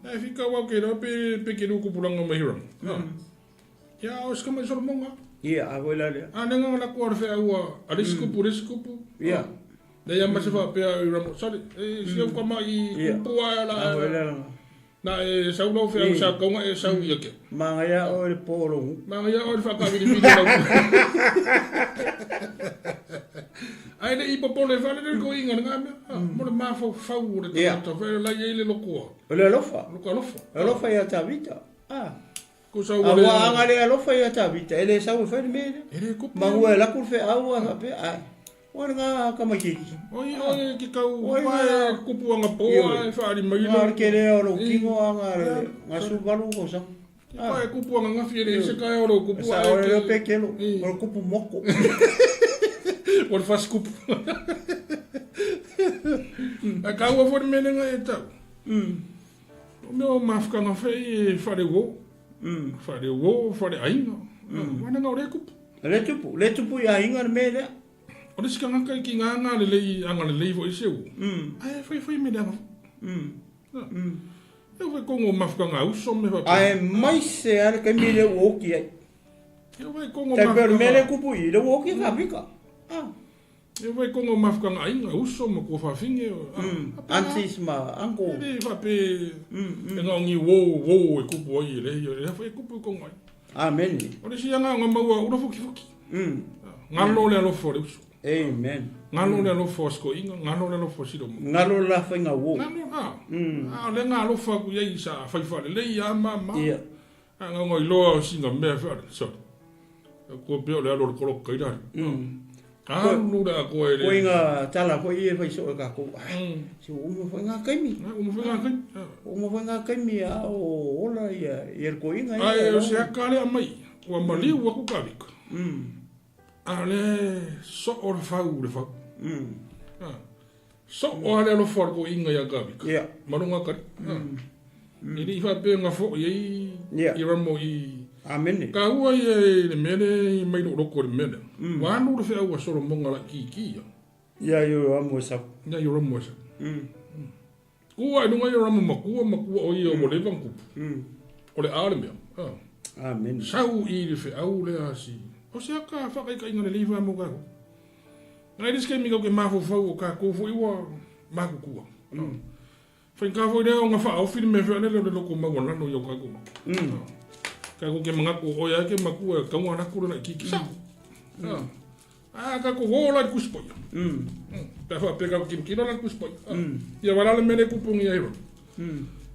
Ae fika au ke iloa pe pe ke tupulaga ma Hiram. Ah. Ia o se tama i Solomoga. Ia, a foi la lea. A lea na lako a le feau a le isi kupu le isi kupu. Ia. Leai lava ma se faapea i Ramo, sale, e si au kama i kupu ae la. A foi la la. Na e sau lau feau sa kaunga e sau ia ke. Magaia oe le po o lou nuu. Magaia oe le faakavilivili o lau. Ae le i popole fale le koiga le ngā mea. Mo le mafaufau o le tagata, fai la i ai le lokoa. O le alofa. Loko alofa. Alofa ia Tavita. Ah. Ko sau o le. Aua anga le alofa ia Tavita, e le sau e fai le mea lea. E le kupu. Mangua e laku le feau a faapea, ai. Oi nga kamaititi. Oi oi ke kau pae kupu anga po e whaari mai lo. Nga ke lea o lo kingo anga nga suvalu ko sa. Pae kupu anga ngafi ele se kai o lo kupu a. Sa o le pekelo, o kupu moko. O le fas kupu. A kau a fori menenga e tau. O mea o mafukanga whai e whare wo. Whare wo, whare ainga. Wana nga o le kupu. Le tupu, le tupu i aiga le mea lea. O le isi tagata i ki nga aga lelei, aga lelei foi se u. Ae fai fai me le aga. E fai kongo mafukanga uso me fa. Ae mai se ale taimi le ua oki ai. E fai kongo mafukanga. Tai pea o le mea lea kupu i, le ua oki ka pika. Ah. E vai kongo mafukanga aiga, uso ma kua fafine. Aunties ma uncle. E le fape e ngaongi wo wo e kupu ai e le ia le e kupu kongo ai. Amen. O le sia nga maua ura fuki fuki. Ngalo le alofa o le uso. Amen. Ngalo le alofa o skoinga, ngalo le alofa o siromo. Ngalo la whainga wo. Ngalo a. A le nga alofa ku iai sa whaiwhare le ia ma ma. Ia. A nga ngoi loa o singa mea whaare. Sorry. Ko peo le alo le koloka i rari. Alu le a koe le. Ko inga tala foi e whai so e kako. Si o umo whai ngā kaimi. Umo whai ngā kaimi. Umo whai ngā kaimi a o ola ia i el ko inga. Ai o se aka le amai. Ua maliu aku kavika. A le so o le whau le whau. So o ale alofa o ko inga ia kavika. Ia. Marunga kari. I li whape ngā fo i i ramo i. Amen. Ka ua ia e le mele i mai loko le mele. Wa anu le whiau a Solomonga la ki ki ia. Ia i o ramo e sau. Ia i o ramo e sau. Kua e lunga i o ramo makua makua o ia o le vankupu. O le a le mea. Amen. Sau i le whiau le asi. O se aka whakaika inga le leiwa mo kako. Ngai riske mi kau ke mafofau o ka kōfo iwa makukua. Whainga foi lea o ngā whaofi me whea lele o le loko maua lano i o kako. Kako ke mangako o ia ke makua e kaunga nakura na kiki. Sa. A kako wō la kuspoi. Pea wha peka kim kino la kuspoi. Ia wala le mele kupungi ia hiro.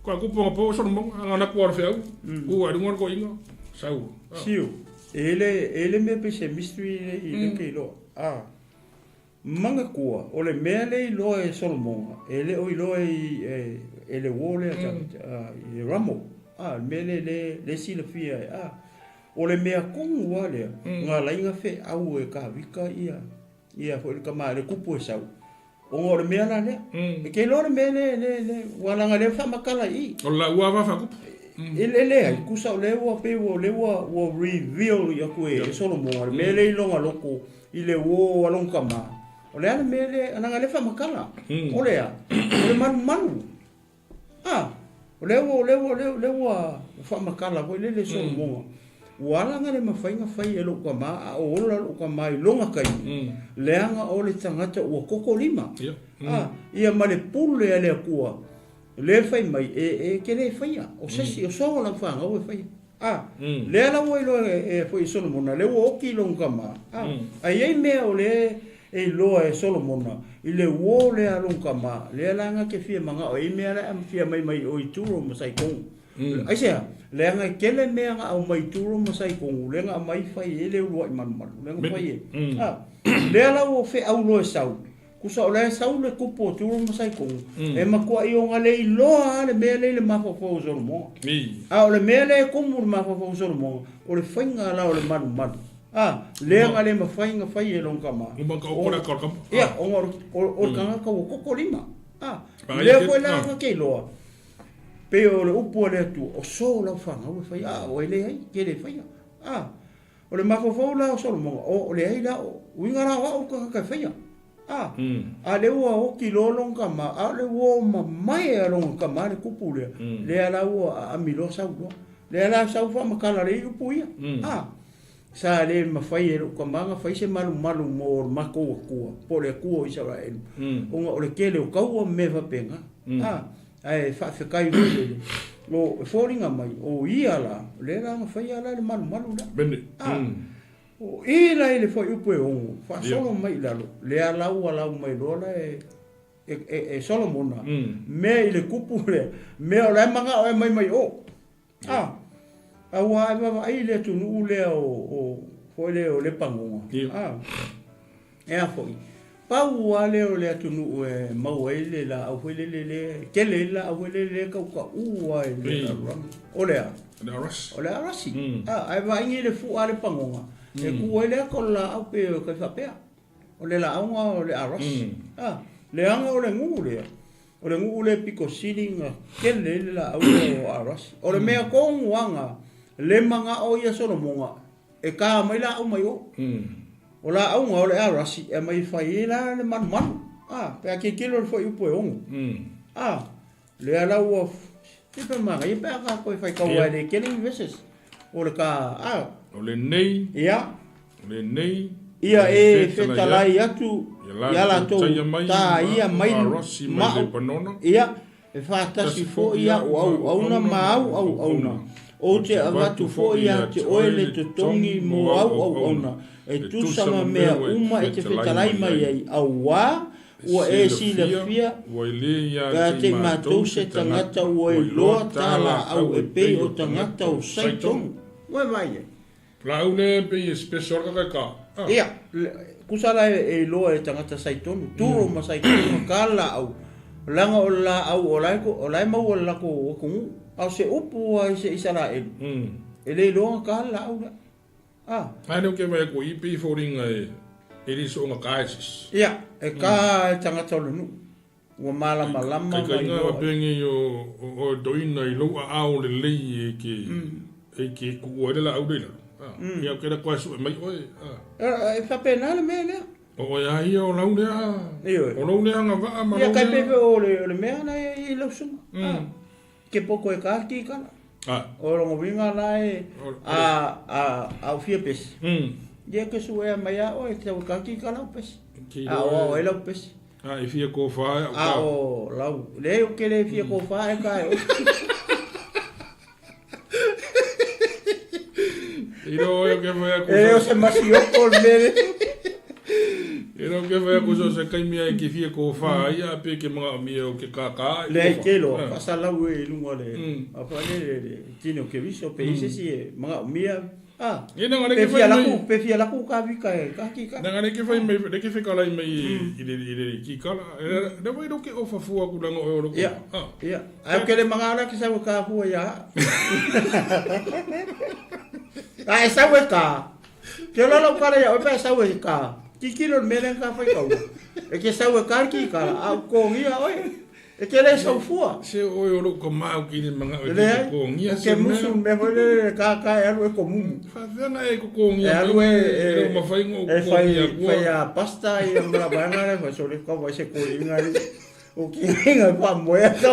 Ko kupunga po Solomonga ngā nakua le whiau. Kua runga ko inga. Sau. Siu. Ele mea pese mystery le i le ke iloa. A. Manga kua, o le mea le iloa e Solomonga, e le o iloa e le wo le i ramo. A, mea le le silafia e a. O le mea kongu wa lea, ngā lainga whe au e ka wika ia, ia fo le kama le kupu e sau. O ngā o le mea la lea. E ke iloa le mea le, walanga le whamakala i. O la ua wafa kupu. E le ai, kusa o le ua pe ua le ua ua reveal i aku e Solomonga, le mea le ilonga loko i le wo along kama. O le ana mea le, ananga le whamakala. O le a, o le manu manu. Ah, o le ua, o le ua, le ua whamakala ko le Solomonga. Ua alanga le mawhainga whai e loko kama, a o ola loko kama i longa kai. Leanga o le tangata ua koko lima. Ah, ia ma le pule a le akua. Le whai mai, e ke le whaia. O sesi, o soho la whanga, o e whaia. Ah, le ala ua iloa e foi Solomona, le ua oki longa kama. Ah, ai ei mea o le e iloa e Solomona, i le uo le alonga kama, le alanga ke fia manga o ei mea le am fia mai mai o i turo masai kongu. Ai sea, le anga kele mea nga au mai turo masai kongu, le nga mai whai e le ulua i manu manu, le nga whai e. Ah, le ala ua whe au loe sau. Kusa o le sau le kupu o turo masai kongu. E makua i o ngā le iloa le mea le le mafafau o Solomonga. A o le mea le kumu le mafafau o Solomonga, o le whainga la o le manu manu. Ah, le anga le mawhainga whai e longa kama. Ia, o o kanga ka o koko lima. Ah, le koe la anga ke iloa. Pe o le upu le atu, o so lau whanga o whai, ah, o ele ai, ke le whaia. Ah, o le mafafau la o Solomonga, o le ai la, uinga la o kanga ka whaia. Ah, a le ua o ki lolong kama, a le ua ma mai a longa kama le kupu lea. Le ala ua a milo sau loa. Le ala sau wha makala le upu ia. Ah, sa le mawhai e loko kamanga, whai se malu malu mo mako akua, po le akua o Israelu. Onga o le kele o kaua me wapenga. Ah, ai whawhekai le. O fōringa mai, o ia la, le la nga whai ala le malu malu la. Bene. Ah. O i la ile foi upu e ongo, wha solo mai lalo, le ala ua lau mai loa e Solomona. Mea i le kupu le, mea o le manga o e mai mai o. Ah, a ua e wawa ai le tunu lea o foi le o le pangonga. Ah, e a foi. Pau ua le o le atunu e mau ai le la au foi le le le, ke le la au foi le le kau ka ua e le o le a. O le arasi. Ah, ai va ingi le fu a le pangonga. E ku ele ko la au pe ka fa pea. O le la aunga o le arasi. Ah, le anga o le ngu le. O le ngu le piko silinga ke le la au o arasi. O le mea ko nguanga le manga o ia Solomonga e ka mai la au mai o. O la aunga o le arasi e mai fai la le manu manu. Ah, pe ke kilo le foi upu e ongo. Ah, le ala ua te pe manga i pe ka ko fai ka wa le kele verses. O le ka ah o le nei. Ia. O le nei. Ia e fetalai atu ia latou taia mai ma'u, ia, e faatasi foi a'u auauna ma au auauna. Ou te avatu foi ia te oe le totogi mo au auauna, e tusa ma mea uma e te fetalai mai ai, auā ua e silafia ia te i matou se tagata ua iloa ta laau e pei o tagata o Saitonu. Ua e vaai ai? Laau lea pei e special ka kai ka. Ah. Ia, kusa la e iloa e tagata Saitonu, Turo ma Saitonu ka laau. Leaga o le laau o la e o la e maua i le latou atunuu. A o se upu lava i se Isaraelu, e le iloa ka le laau lea. Ah. Ai lea ou te vaai atu i i pei e foliga e le soona ka e se isi. Ia, e ka e tagata o le nuu. Ua malamalama ma iloa. Kaikaina penei o o toina i lou aao lelei e ke e ke kuua ai le laau lea i lalo. Ia ke la koe sue mai oe. E faapena le mea lea. O oe a ia o lau lea. Ioe. O lou lea agavaa ma lou lea. Ia kai pepe o le mea la e i lau susuga. Ke poko e ka ki kala. O longa uiga la e a o fia pesi. Ia ke suea mai a oe te au ka ki kala o pesi. A o ai lau pesi. A e fia kōwhā e au ka. A o lau. Le o ke le fia kōwhā e ka e o. I ro o ke whai aku. E o se masioko le mere. I ro ke whai aku so se kaimia e ke fia kōwhā ai a pe ke mga o mia o ke kākā. Le ai ke loa, whasalau e lunga le, a whale le tino ke viso pe ise si e mga o mia. Ah, Ia nanga le ke fai mai. Pe fia laku ka vika e ka ki ka. Nanga le ke fai mai le ke fekalai mai i le i le ki kala. Le wai lo ke ofa fua ku langa o lo ku. Ia. Ia. Ai ke le manga ala ki sau ka fua ia. Ai sau e ka. Ke la lau kala ia o pe sau e ka. Ki ki lo mele ka fai kau. E ke sau e ka ki kala. Au kongia oe. E te le sau fua. Se oe o lou kamau ki le mangao e te kokongia se mea. O ke musu mea foi lele ka ka e alu e komumu. Faafefea na e kokongia e alu e e lou mafai ona ou kokongia atua. E fai a pasta ia ma la vaega lea fai sole ka vai se koiga i o ki inga e faamoe atu.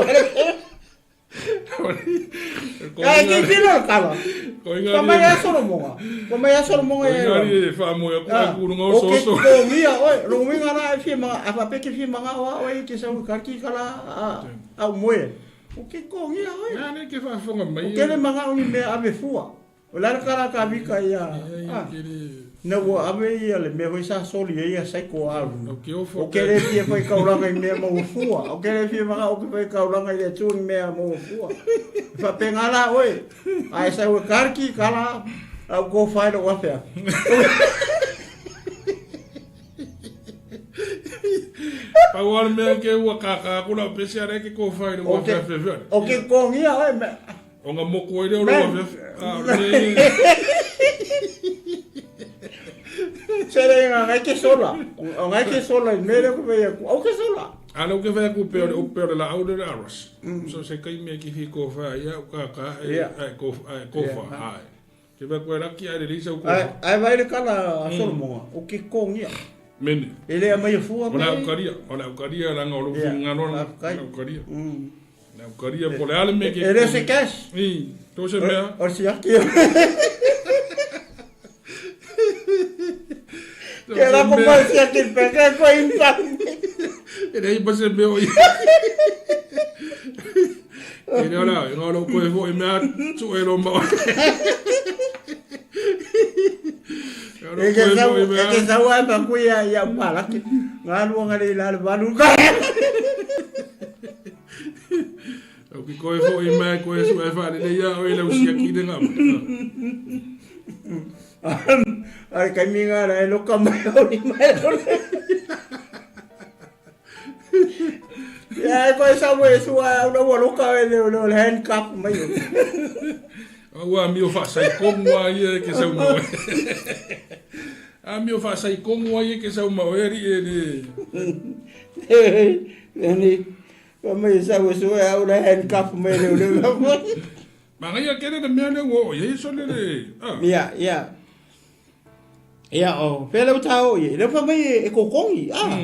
Ai ki tino kala. Koinga mai a Solomonga. Ko mai a Solomonga e. Koinga e whaamoe aku ai kurunga o soso. O ke kongia oe, rongoinga la e fia manga, a whape ke fia manga oa oe ke sau karki kala a a moe. O ke kongia oe. Nā ne ke whaafonga mai. O ke le manga o ni mea ave fua. O le kala ka vika ia. Na ua ave ia le mea foi sa soli ai ia saiko alu. O ke ofo. O ke le fia fai kaulanga i mea maua fua. O ke le fia manga o ke fai kaulanga i le atua i mea maua fua. E faapena la oe. A e sau e karki kala au ko whai lo wafea. Pau a le mea ke ua kākā aku lau pese are ke ko whai lo wafea whewhea. O ke kongia oe me. O nga moko ai lea o lou afiafi. A, o le... Se le nga ngai ke sola. O ngai ke sola i mele ko vei aku. Au ke sola. A leu ke whai aku pe o le upe o le la au le aras. So se kai mea ki fi ko whai ia u ka ka e ai ko ai ko wha ai. Ke whai koe raki ai le lisa u ko wha. Ai vai le kala a Solomonga o ke kongia. Mene. E le mai fua me. O la ukaria, o la ukaria ranga o lo ngano la ukaria. Na ukaria po le ale me ke. E le se cash. I, to se mea. O si aki. Ke la ko mai si aki pe ke ko inta. E le pa se mea o i. E le ora, e ngā ko e fo e mea tu e lo ma. E ke sau, e ke sau ai pa kui ia ia upalaki. Ngā luanga le ila le valu ka. Au ki koe fo i mai koe su e whare le ia o i lau sia ki le ngā mai. Ai kai mi ngā e loka mai o ni mai o le. Ia e koe sau e sua au lau loka e le o le handcuff mai o. Ua mio whaasai kongu a ia e ke sau mau. A mio whaasai kongu a ia ke sau mau e ri e le. Ni, pa mai sau e sua au le handcuff mai le le. Mangaia kere le mea le ua o ia so le le. Ia, ia. Ia o, pele o tau ia. Le fa mai e kokongi. Ah.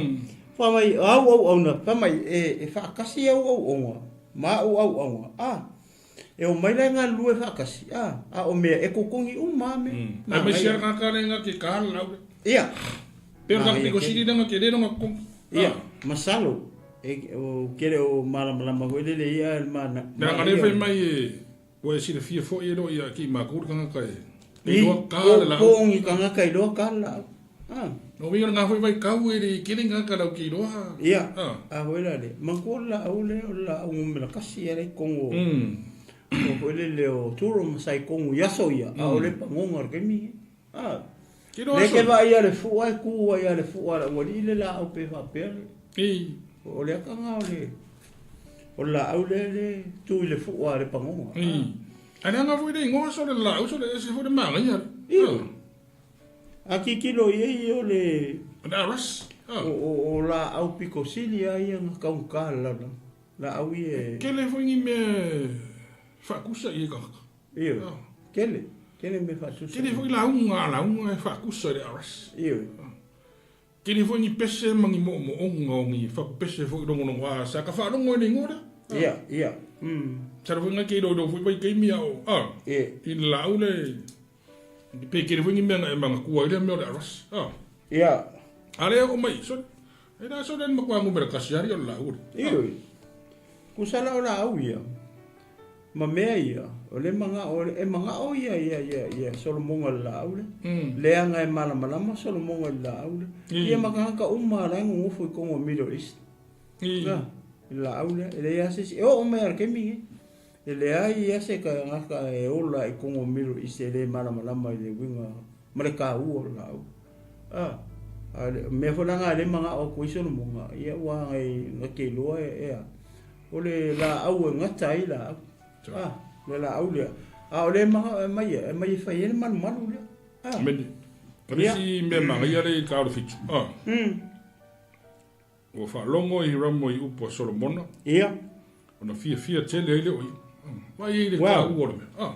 Fa mai au au au na, fa mai e e whaakasi au au onga. Ma au au onga. Ah. E o mai la e galulue faatasi, a, a o mea e kokogi uma a mea. Aemaise lava le tagata lea na te ka le laau lea. Ia. Pe o le tagata pito sili lea na te le lona kokogi. Ia, masalo, e, ou te le o malamalama foi lele ia le mana. Leaga lea fai mai e, ua e silafia foi e lo ia ki makou le tagata e, e iloa ka le laau. Kokogi tagata iloa ka le laau. Ah. No uiga lena foi vaitau e le i tele tagata lau te iloa. Ia, a foi la le, manatua le laau lea o le laau numera kasi ia le i totonu o, o foi lele o Turo ma Saikogu i aso ia, a o le pagoga o le taimi lenei. Ah. Lea ke vaai ia le fua e ku ai ia le fua a le aualii le laau pe faapea le. O le akaga o le o le laau lea le tu i le fua a le pagoga. A leaga foi le igoa so le laau so le ese foi le manaia. Ioe. A tilotilo i ai o le Le aras. O laau pito sili lava ia na taugata le lalolagi. Laau ia e. Tele foi ni mea faatusa i ai tagata. Ioe. Tele. Tele mea faatusa. Tele foi lauga a lauga e faatusa i le aras. Ioe. Tele foi ni pese ma ni moomooga o ni fatupese foi logologoa sa ka faalogo i le igoa lea. Ia, ia. Masalo foi na te iloilo foi vaitaimi a o, a, i le laau le, pe tele foi ni mea na e manatua ai lea mea o le aras. A. Ia. A lea oo mai, sole, e la sole le matua numera kasi ali o le laau le. Ioe. Tusa la o laau ia. Ma mea ia, o le manao, e manao ia ia ia ia Solomoga i le laau lea. Leaga e malamalama Solomoga i le laau lea. Ia ma tagata uma la e nonofo i totonu o Middle East. I le laau lea, e leai lava se isi. E oo mai lava i le taimi lenei, e leai lava se tagata e ola i totonu o Middle East e le malamalama i le uiga ma le taua o le laau. A, a o le mea foi la lena lea e manao atu ai Solomoga, ia ua na te iloa e a. O le laau e gata ai laau. Ah, le laau lea. A o le manao e aumai e aumai e fai ai le malumalu lea. Ah. Mene. O le isi mea manaia lea i le tau o le fitu. Ah. Ua faalogo i Hiramo i upu a Solomona. Ia. Ona fiafia tele ai lea o ia. Vaai ai le taua o le mea. Ah.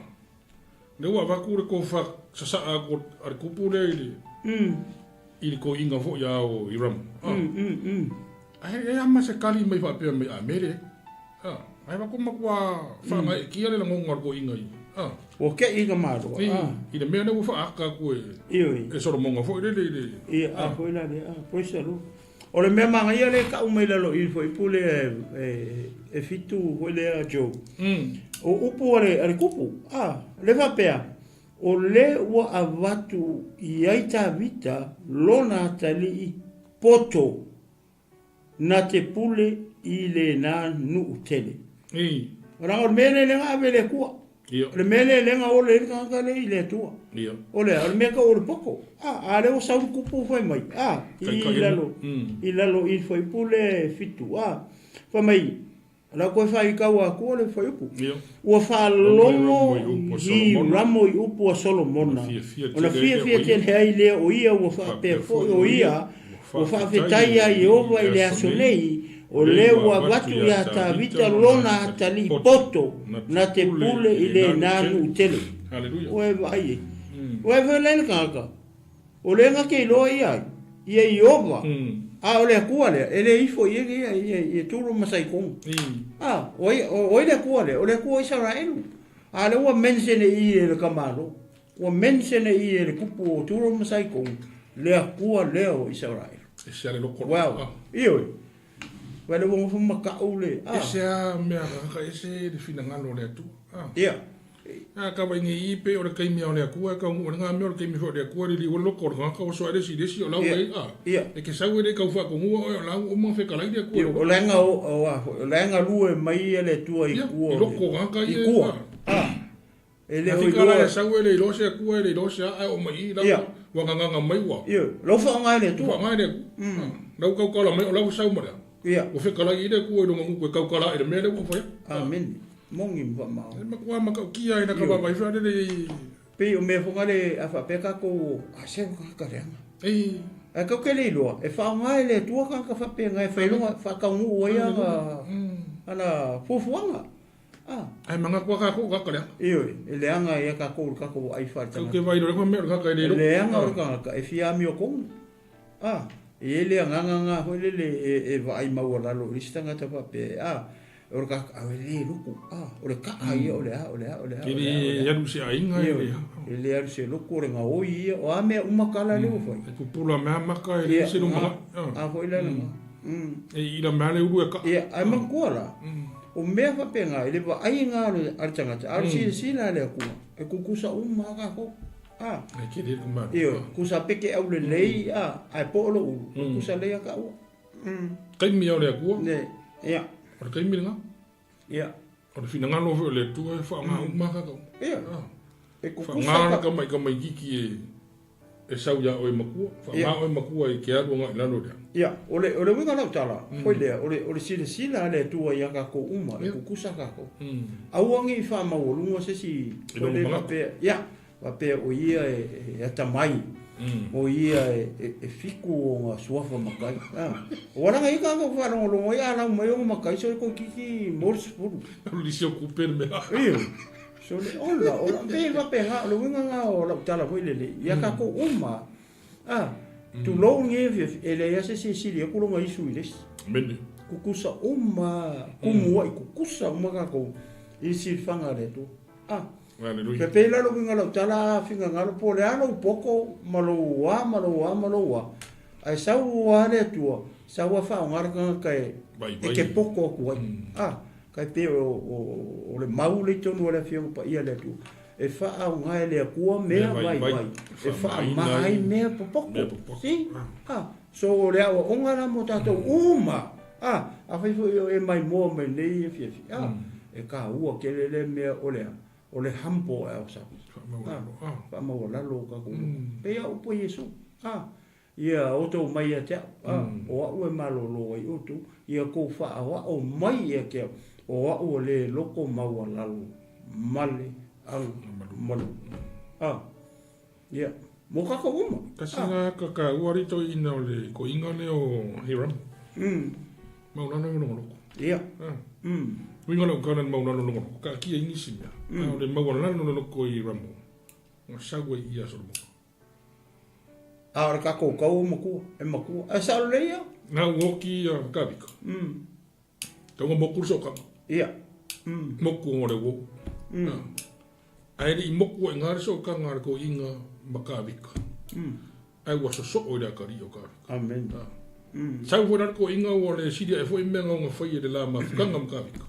Lea ua avatu le tofa sasaa atu a le tupu lea i le i le toeaina foi a o Hiramo. Ah. Ae e ama se kali mai faapea mai a mele. Ah. Ae avatu matua faagaeetia le lagona o le toeaina ia. Ah. Ua kei ka malo. Ah. I le mea lea ua faaata atu e e Solomona foi lele i le Ia, a foi la lea. Ah, praise the Lord. O le mea manaia lea e tau mai lalo i le fuaiupu lea e fitu foi lea Joe. O upu a le kupu, a, le faapea, o le ua avatu i ai Tavita lona atalii poto na te pule i lena nuu tele. O leaga o le mea lea lea na ave e le Atua. Ia. O le mea lea lea na ola ai le tagata lea i le Atua. Ia. O le a? O le mea tau o le poto. A, a lea ua sau le kupu fai mai, a, i lalo, i lalo i le fuaiupu lea e fitu, a, fai mai, o le a toe faitau atu le fuaiupu. Ia. Ua faalogo Hiramo i upu a Solomona, ona fiafia tele ai lea o ia ua faapea foi o ia Ua faafetai iā Ieova i le aso nei, o lea ua avatu iā Tavita lona atalii poto na te pule i lena nuu tele. Ua e vaai e. Ua e vaai le tagata, o lea na te iloa ia ai, ia Ieova, a o le Atua lea, e le ifo i ai ia, ia, ia Turo ma Saitona. A, o ai, o ai le Atua lea? O le Atua o Isaraelu. A lea ua mention e i e le tamalo. Ua mention i e le kupu o Turo ma Saitona, le Atua lea o Isaraelu. Ese a le loko. Well, ioe. Ua le ua nofo makau le, ah. Ese a mea kaka ese le finagalo o le Atua. Ah. Ia. A ka vai nei i pe o le taimi o le Atua, ka ngu o le ngā mea o le taimi foi o le Atua, le liu o le loko o le kaka o soa le si le si o lau e, ah. Ia. E ke sau e le kau whaakonua o lau o mga whekalai le Atua. Ia, o le anga o, o a, o le anga lue mai e le Atua i kua. Ia, i loko kaka i kua. Ah. E le o iloa. E sau e le iloa se Atua, e le iloa se a, ae oo mai i i lau ua gagaga mai ua. Ioe, lau faaaoga e le Atua. Faaaoga e le Atua. Lau kaukala mai o lau sau ma le a. Ia. Ua fekalai i le Atua i lona nuku e kaukala i le mea lea ua fai atu. Amene. Moni ma faamaoni. E matua matautia ai na ka vaavaai faalele i. Pei o mea foi nale a faapea tatou, a se o tagata leaga. Ei. Ae tatou te le iloa, e faaaoga e le Atua tagata faapena e fai lona, faataunuu ai ana fuafuaga. Ah. Ae manatu a tatou o tagata leaga. Ioe, e leaga ia tatou i le tatou vaai faaletagata. Tatou te vaai loa i le mea o le tagata e le iloa. E leaga o le tagata e fia amiotonu. Ah, e i ai le agaga na foi lele e vaai maualalo i isi tagata faapea, ah. O le ka a le luku a o le ka'a ia o le a o le a o le a. Ke le alu se aiga e le. E le alu se loku o le gaoi ia o a mea uma kala le ua fai. E pupula mea maka e le se luma. A foi la langa. E ila mea le ulu e ka'a. Ia ae manatua la. O mea faapena e le vaai ga a le tagata a o le silasila a le Atua e kukusa uma a tatou. A. E kele le kumanu. Ioe, kusa pe ke aulelei a ae po o lou ulu, kukusa lelei a taua. Taimi o le Atua. Ne, ia. O le taimi lena. Ia. O le finagalo foi o le Atua e faaaoga uma tatou. Ia. E kukusa. Faaaoga le tamaitiiti e e sau ia oe matua. Faaaoga oe matua e te alu agai i lalo lea. Ia, o le o le uiga o lau tala, foi lea, o le o le silasila a le Atua ia tatou uma, e kukusa tatou. Aua ne i faamaualuga se isi foi lea faapea, ia, Faapea o ia e atamai, o ia e fiku ona suafa matai. Ua laga ia tatou faalogologo ai a lau mai ona matai sole toeitiiti mo le 10. O le lisi o kupe le mea. Ioe. Sole ola, ola, pei e faapena, o le uiga lena o lau tala foi lele, ia tatou uma, a, tulou lenei afiafi, e leai lava se isi e sili atu lona isu i le isi. Amene. Tutusa uma, tumu ai tutusa uma tatou i le silafaga a le Atua. A. Aleluia. Pe pei la lou uiga lau tala a finagalo po o le a lou poto ma lou a ma lou a ma lou a, ae sau a le Atua, sau a faaaoga le tagata e e te poto atu ai. A, kai pei o o le mau le i tonu o le Afioga Paia a le Atua, e faaaoga e le Atua mea vaivai e faamama ai mea popoto. See? A, so o le aoaoga la mo tatou uma. A, afai foi o e maimoa mai nei afiafi, a, e taua tele lea mea o le a? O le humble ourselves. Faamaualalo, a. Faamaualalo o tatou loto. Pei a upu a Iesu, a, Ia outou mai ia te au, a, o a'u e malōlō ai outou, ia kou faaoa'o mai ia te au, o a'u o le loko maualalo ma le agamalu. A. Ia, mo tatou uma. Tasi na ka taua alii toeaina o le koiga lea o Hiram. Maulalo i logologo. Ia. Uiga lau tala i le maulalo logologo, taatia i nisi mea. A o le maualalo le loko i Ramo, na sau ai ia Solomona. A o le tatou tau o matua, e matua. Ae sao lelei ia. Na u oki ia Kavika. Tauga moku le sootaga. Ia. Moku o le uou. Ae le i moku ai ngā le sootaga a le toeaina ma Kavika. Ae ua sosoo i le atalii o Kavika. Amen. Sau foi la le toeaina ua le sili ae foi mea na ona fai e le la mafutaga ma Kavika.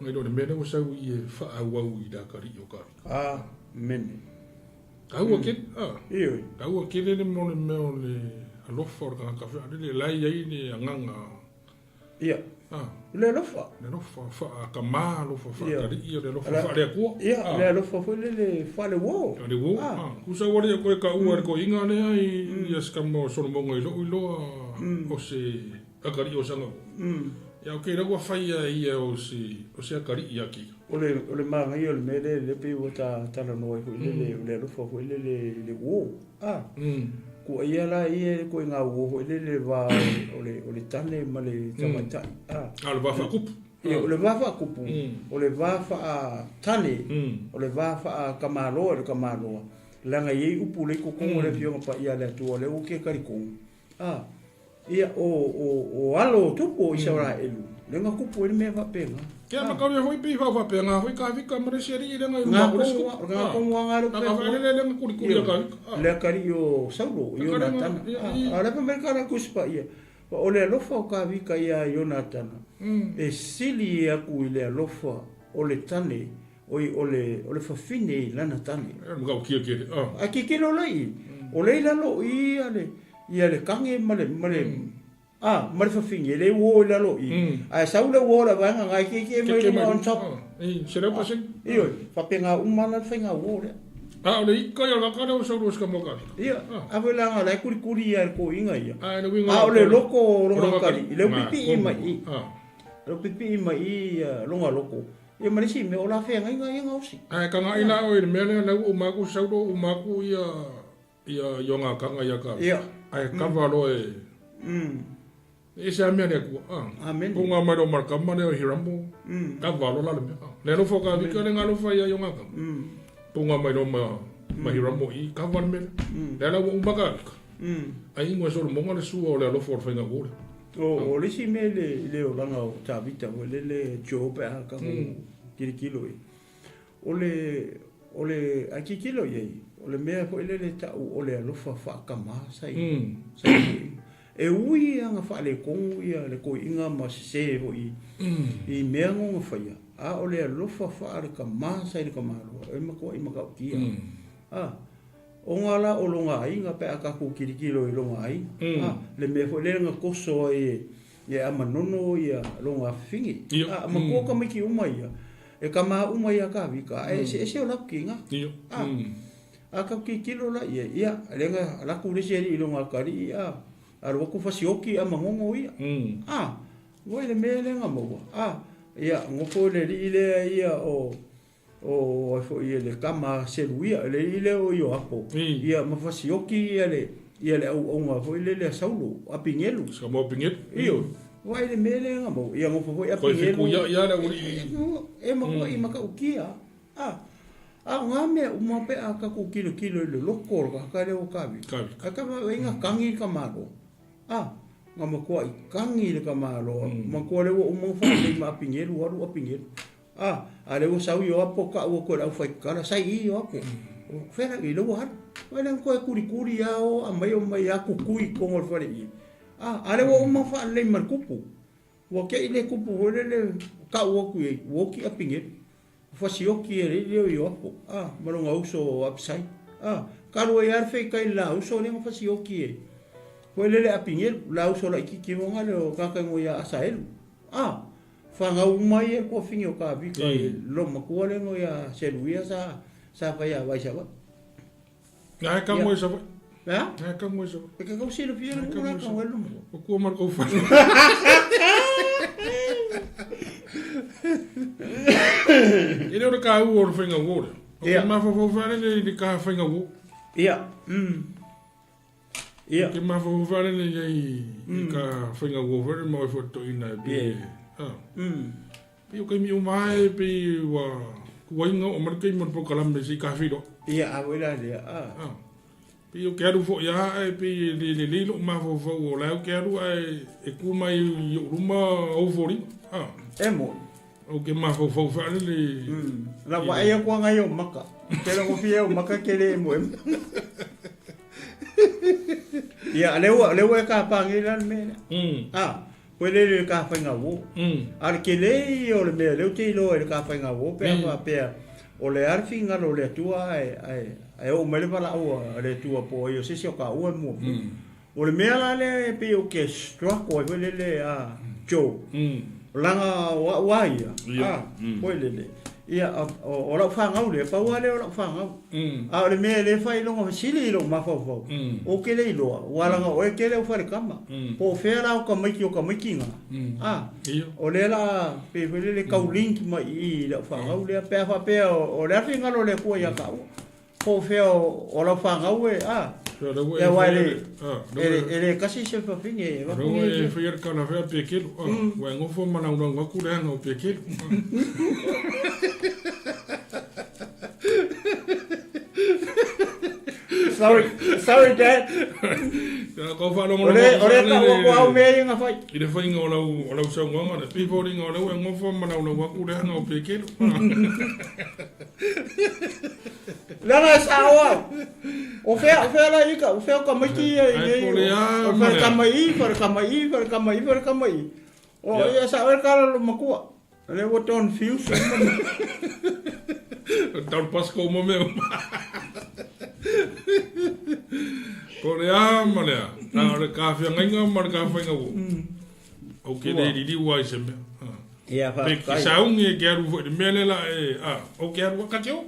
Ngai lo le mea lea ua sau i e faaauau i le atalii o Kavika. Amen. Taua tele, a. Ioe. Taua tele le mo le mea o le alofa o le tagata fealele, la e i ai le agaga. Ia. Ah. Le alofa. Le alofa faakamā, alofa faatalii, le alofa faale-Atua. Ia, le alofa foi lele faale-uo. Faale-uo. Ah. Tusa ua le koe taua i le toeaina lea i ia se tama o Solomoga i lou iloa o se atalii o Sagauo. Ia, ok, la ua fai a ia o se o se atalii ia te ia. O le o le manaia o le mea lea, lea pei ua ta talanoa ai foi lele, o le alofa foi lele i le uo. A, kuaia la ia le ituaiga uo foi lele le va o le o le tane ma le tamaitai. A, A o le va faakupu. Ia, o le va faakupu, o le va faatane, o le va faatamaloa i le tamaloa, leaga e i ai upu lea i totonu o le Afioga Paia a le Atua, lea ua ke talitonu. A, ia, o, o, o alo o tupu o Isaraelu, lea na tupu ai le mea faapena. Ia, ma tau ia foi pei faafaapena foi Kavika ma le isi alii leaga i luma o le isi tupu. Nga kongo anga le Nga whaelele lea na kulikuli a Kavika. Le atalii o Saulo, Ionatana. A o le fai mai le Tusi Paia, o le alofa o Kavika ia Ionatana, e sili aku i le alofa o le tane, oi o le o le fafine i lana tane. Ae tilotilo la i i, o lea i lalo o i ia le ia le kage ma le ma le A, ma le fafine, e le uo i lalo i i, ae sau le uo o le vaega na e kiekie mai i luga on top. 100%. Ioe, faapena uma la le faiga uo lea. A o le ika ia laka lea o sau rua mo ka. Ia, a foi la la e kulikuli ia le toeaina ia. A le uiga. A o le loko o lona atalii, lea ua pipii mai i i. Lea ua pipii mai i i lona loko. Ia ma le isi mea, o la feagaiga ia gaosi. Ae taga'i la oe i le mea lea, la ua uma atu sau loa uma atu ia ia Ionatana ia Kavika. Ia. Ae kava loa e E ese lava mea le Atua. Amene. Poga mai loa ma le tama lea o Hiramo, kava loa la le mea. Le alofa o Kavika le alofa ia Ionatana. Poga mai loa ma ma Hiramo i kava le mea lea. Lea la ua uma Kavika. Ae inu e Solomoga le sua o le alofa o le faiga uo lea. O le isi mea i le olaga o Tavita foi lele Joe pe a tatou tilotilo i ai, o le, o le, a tilotilo i ai, o le mea foi lele e tau o le alofa faatama sa i ai. E ui lava na faaletonu le toeaina ma sese foi i mea na ona faia, a o le alofa faale-tama sa i le tamaloa, e matuai matautia. A, ona la o lona aiga pe a tatou tilotilo i lona aiga, a, le mea foi lea na toso ai e Amanono lona afafine. A, matua tamaiti uma ia, e tama uma ia Tavita, ae eseese o latou tina. A, A tau tilotilo la i ai, ia, lea na alu atu le isi alii i lona atalii, a, alu atu fasioki Amanono ia. A, ua i le mea lea na maua, a, ia, nofo le alii lea ia o, o ai foi le tama a Seluia, le alii lea o Ioapo, ia, ma fasioki ia le, ia le auauna foi lele a Saulo, Apinelu. Sama Apinelu. Ioe. Ua i le mea lea na maua, ia nofo foi Apinelu. Koe fikuiai lava le aualii. E matuai matautia. A, a o ngā mea uma pe a tatou tilotilo i le loko o le tagata lea ua tavita, ae ka vaai na tagi le tamaloa. A, na matuai tagi le tamaloa, matua lea ua uma ona faalelei ma Apinelu, alu Apinelu. A, a lea ua sau Ioapo tau atu e le aufaitala, sai i Ioapo. O fea la i lea ua alu. Vaai la na toe kulikuli lava o aumai omai lava kukui i totonu o le fale i. A, a lea ua uma ona faalelei ma le tupu. Ua te i le tupu foi lele tau atu i ai, ua oti Apinelu. Fasioki e alii lea o Ioapo, a, ma lona uso o Apisai, a, talu ai lava le feitai i le la uso lea na fasioki e foi lele Apinelu, la uso laitiiti foi lea o tagata igoa ia Asaelu, a, fanau uma ai ia le tuafine o Tavita i le loomatua lea igoa ia Seluia sa sa fai a i Savaii. Na he kango i Savaii. Ea? Na he kango i Savaii. E ka kau silafia le nuu la kango e luma. O kua ma le kau whare. E le o le ka ua o le whainga uo lea. O ke mawhawhau whare le le ka whainga uo. Ia. Ia. Ke mawhawhau whare le i ka whainga uo whare ma oi whato ina e pe. Pei o kaimi uma ae pei ua kuainga o mai kaimi o le polokalame se i ka feiloai. Ia, a foi la lea, a. A. Pei o ke alu foi a ae pei e le lelei lou mafaufau o la e ou ke alu ae e ku mai i ou luma ou foliga. A. E moni. Ou ke mafaufau faalele. La vaai aku anga i ou maka. Ke lagofia ou maka ke le emo emo. Ia, lea ua, lea ua e kapangi la le mea lea. A. Koe lea i le ka faiga uō. A o le tele ia o le mea lea ou te iloa i le ka faiga uō pe a faapea o le a le finagalo o le Atua ae, ae, ae oo mai le valaau a le Atua po o ai o se isi o taua e muamua. O le mea la lea e pei ou te struggle ai foi lele a Joe, leaga o au lava ia, a, foi lele, ia, o lau fanau lea, pau lava lea o lau fanau. A o le mea e le fai i lona fesili i lou mafaufau, ou te le iloa, ua laga o oe tele au falekama. Po o fea la o tamaiti o tamaiti na, a, o lea la pei foi lele tau link mai i i i lau fanau lea, pe a faapea o le a le finagalo o le Atua ia taua. Po o fea o lau fanau e, a, ia aua e le, e le tasi se fafine e avatu nei. E faia le tala fea pekelu, ua e nofo ma laulau atu le aga o pekelu. Sorry, sorry dad. Kau whaalongo o le, o le tau aku au mea ia nga whai. I le whainga o lau, o lau saunoaga, le pīpōringa o lau e ngofo ma laulau aku le hanga o pekelu. Leaga e sao au. O fea, o fea la ika, o fea o tamaiti ia i nei. O whare kama i, whare kama i, whare kama i, whare kama i. O ia sao e kala lo makua. Le ua ton fuse uma mea. Tau Pasko uma mea uma. Po le a ma le a. Na o le ka whiangainga ma le ka whainga wo. O ke le ririu ai se mea. Ia Pe ki saungi e ke aru foi le mea le la e a o ke aru ka keo.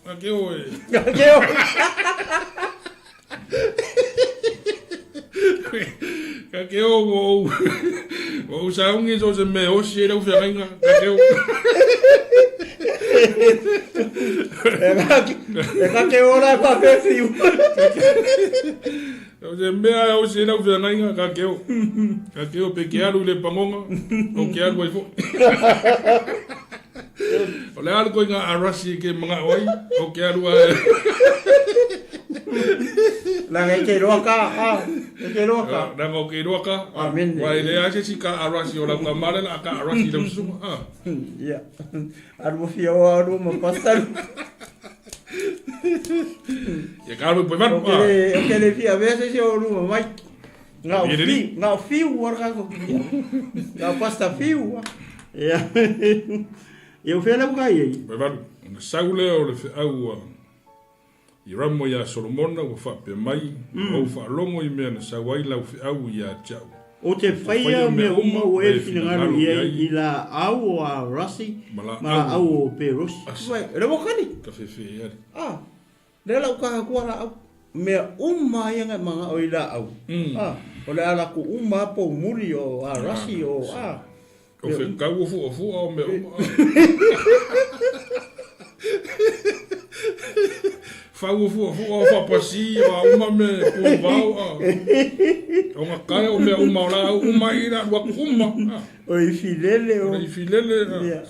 Ka keo e. Ka keo. Ka keo o ou o ou saungi so se mea osi e lau whiangainga. Ka keo. E ka keo la e whawhewhiu. O se mea e osi e lau whiangainga, ka keo. Ka keo pe ke alu i le pangonga, o ke alu ai foi. O le alu koe ngā arasi ke mga oi, o ke alu ai. Langa e te roa ka, a. E ke loa ka. Na ngo ke loa ka. Amen. Wa ile a se si ka arasi o la ka male la ka arasi le usunga. Ah. Ia. Alu mo fia o alu ma pastor. Ia ka alu pe valu. O ke le fia vea se se o lu ma mai. Ngā o fiu, ngā o fiu o ka ko. Ngā o pasta fiu. Ia. Ia o fea lau kai ei. Pe valu. Na sau lea o le feau a Hiramo iā Solomona ua faapea mai, Ua ou faalogo i mea na sau ai lau feau iā te au. Ou te whaia mea uma ua e finagalo i ai i laau o Arasi ma laau o Perosi. Vai, le wakani. Ka whewhe e ari. Ah, lea lau kaha kua laau. Mea uma ia ngai manga o i laau. Ah, o le ala ku uma po muri o Arasi o ah. O fe kau o fua fua o mea uma. Fau o fua fua o fapasi o a uma me pūvau a. O ngā kai o mea uma o la au uma i la ua uma. O i filele o. O i filele. Yeah.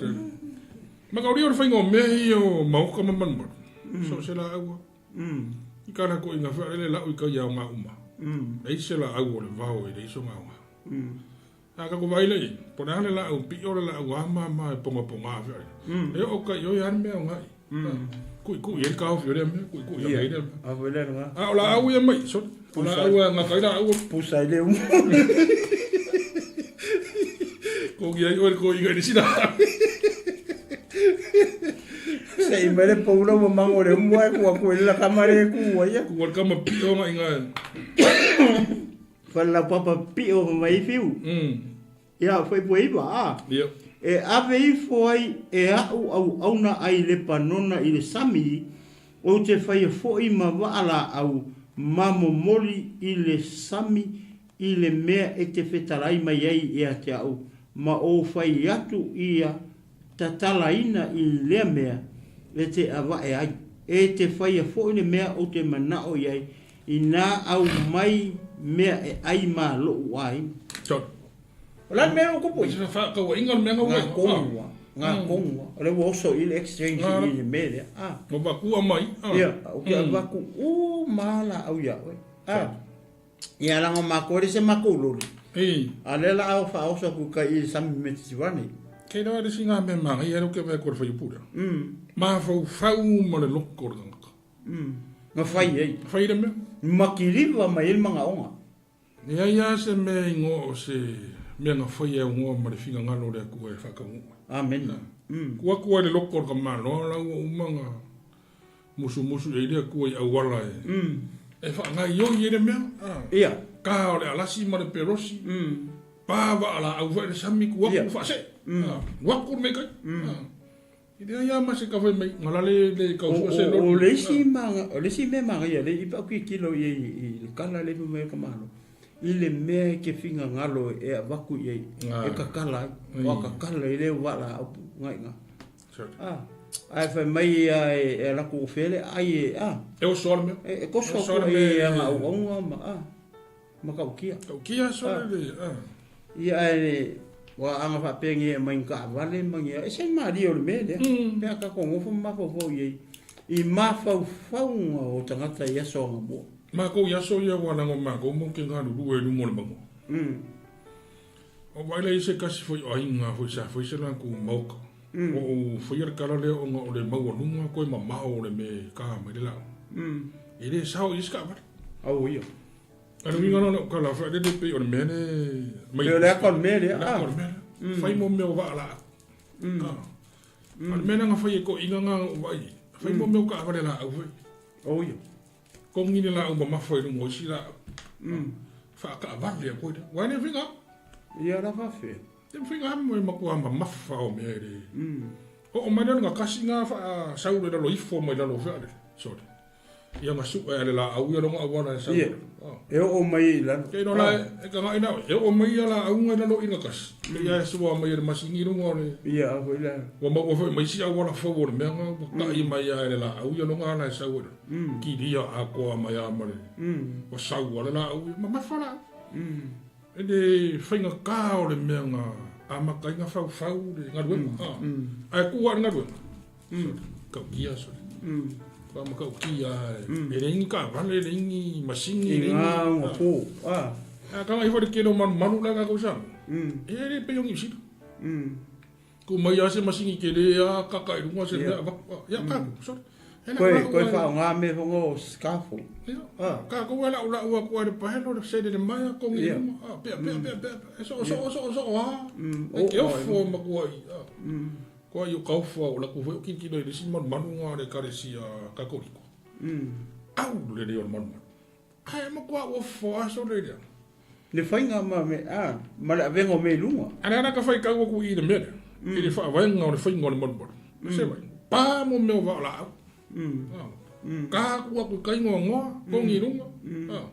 Ma ka uri o le whainga o mea i o mauka ma manumaru. So se la aua. I ka la ko inga wha ele lau i ka ia o ngā uma. Ei se la au o le vao i le iso ngā unga. A ka ko vai lei, po le a le laau piʻo le laau amama e pogapogā feʻai. E oo ka i oi a le mea o gaʻi. Kuʻikuʻi ai le kaofi o lea mea, kuʻikuʻi ai lea mea. A foi lea nga. A o laau ia mai, sorry. O laau a ngaka ai laau. Pusa i le umu. Kogi ai oe le koiga i le sina. Se i mai le paula ua mango le umu ai kua ku le kama le ku ia. Kua le kama piʻo nga inga. Fale laupapa piʻo ma mai fiu. Ia foi pua iwa, a. Ia. E ave ifo ai e aʻu auauna ai Lepanona i le sami, ou te faia foʻi ma waa laau ma momoli i le sami i le mea e te fetalai mai ai ia te aʻu, ma ou fai atu ia tatalaina i lea mea e te avae ai. E te faia foʻi le mea ou te manaʻo i ai, Inā aumai mea e ʻai ma loʻu ʻāina. Sorry. O le a le mea o kupu i? Se whaakauainga o le mea ngau Ngā kongua, ngā kongua. O le ua oso i le exchange i le mea lea. Ah. Mo vakua mai. Ah. Ia, o ke avaku u ma la au ia oe. Ah. Ia langa mākou le se mākou loli. Ei. A le la au wha oso ku kai i sami me titiwani. Kei rawa le si ngā mea māngai, e roke wai kore whaiupura. Māwhau whau ma le loko o le tangata. Nga whai ei. Whai le mea. Makiriwa mai ele mangaonga. E ai a se mea ingoa o se mea nga whai e ungoa ma le whingangalo le akua e whakaungu. Amen. Ku aku ai le loko o le kamaloa la ua umanga musu musu e ile akua i auala e. E whaangai ioi e le mea. Ia. Ka o le alasi ma le perosi. Pa wa ala au whae le sami ku aku whaase. Waku me kai. I leai a ma se ka fai mai, nga lale le kau sua se loli. O le isi manga, o le isi mea manga ia le i pa ki kilo i i le kala le mai ka malo. I le mea ke finga ngalo e avaku i e kakala ai. O kakala i le wala au ngai nga. Ah. Ai fai mai ia e la ku fele ai e ah. E o soa le mea. E koso ko e nga au nga ma ah. Ma ka ukia. Ka ukia soa le ah. Ia ai wa anga fa pengi e mai ka vale mangi e se mari o le mea lea. Pea ka ko ngofo ma fo fo i i ma fau faunga o tangata i aso anga mua. Ma ko i aso ia wa lango ma ko mo ke ngalu lu e lungo le mango. O vai le se kasi foi o ainga foi sa foi se la ku mauka. O o foi le kala le o o le maua lunga ko e mamao o le me ka mai le la. E le sao i ska va. Au ia. Ano winga no ka la fa le pe o le mene mai. Le le kon me le ah. Fai mo me o va la. A le mene nga fai ko inga nga o vai. Fai mo me o ka va le la au foi. Au ia. Ko ngi le la au ma foi no si la. Fa ka va le ko. Wa ne finga. Ia la fa fe. Te finga mo ma ko ma mafa o me le. O o mai nga kasi nga fa sau le lo ifo mai la lo fa le. Sorry. Ia nga su e le la au ia longa au ana sa. Ia. E o mai la. Ke no la e ka ngai na e o mai la au ngai la lo ina kas. Ia e sua mai le masingi lunga le. Ia au la. Wa ma wa mai si au ala fo le mea nga ka i mai ia le la au ia longa ala sa u. Ki dia a ko mai a mare. O sa u ala la au ma ma fa la. E le whainga kā o le mea nga a makainga whau whau le ngaruenga. Ai ku a ngaruenga. Ka kia sorry. Whamakautia, e leai ni taavale, e leai ni masini, e I leai ni... ngā unga pō. Ah. A kanga iho le tele o malumalu la ka kausaga. E le pei o Niu Sila. Ko mai a se masini tele a kaka i lunga se mea avaku. Ia ka sorry. E lau Koe, lau koe ai. whaonga me whonga o scaffold. Ia. Ah. Ka ko lau lau aku ai le pahelo le sele le mai a kongi i Ia. luma. Ah, pea pea pea pea. E so so so so a. E O, ke o, ofo ma kua i. Ah. Kua i o kaufa o la ku foi o kikilo i le si malumalu ngā le karesia kakoriko. Au le leo o le malumalu. Ai ma kua ofo aso le lea. Le whainga ma me, ah, ma le avenga o me lunga. Ana ana ka whai kau aku i le mea lea. I le whaavaenga o le whainga o le malumalu. Se mai. Pā mo mea o vaa la au. Ah. Ka aku aku kai ngoa ngoa, kongi lunga. Ah.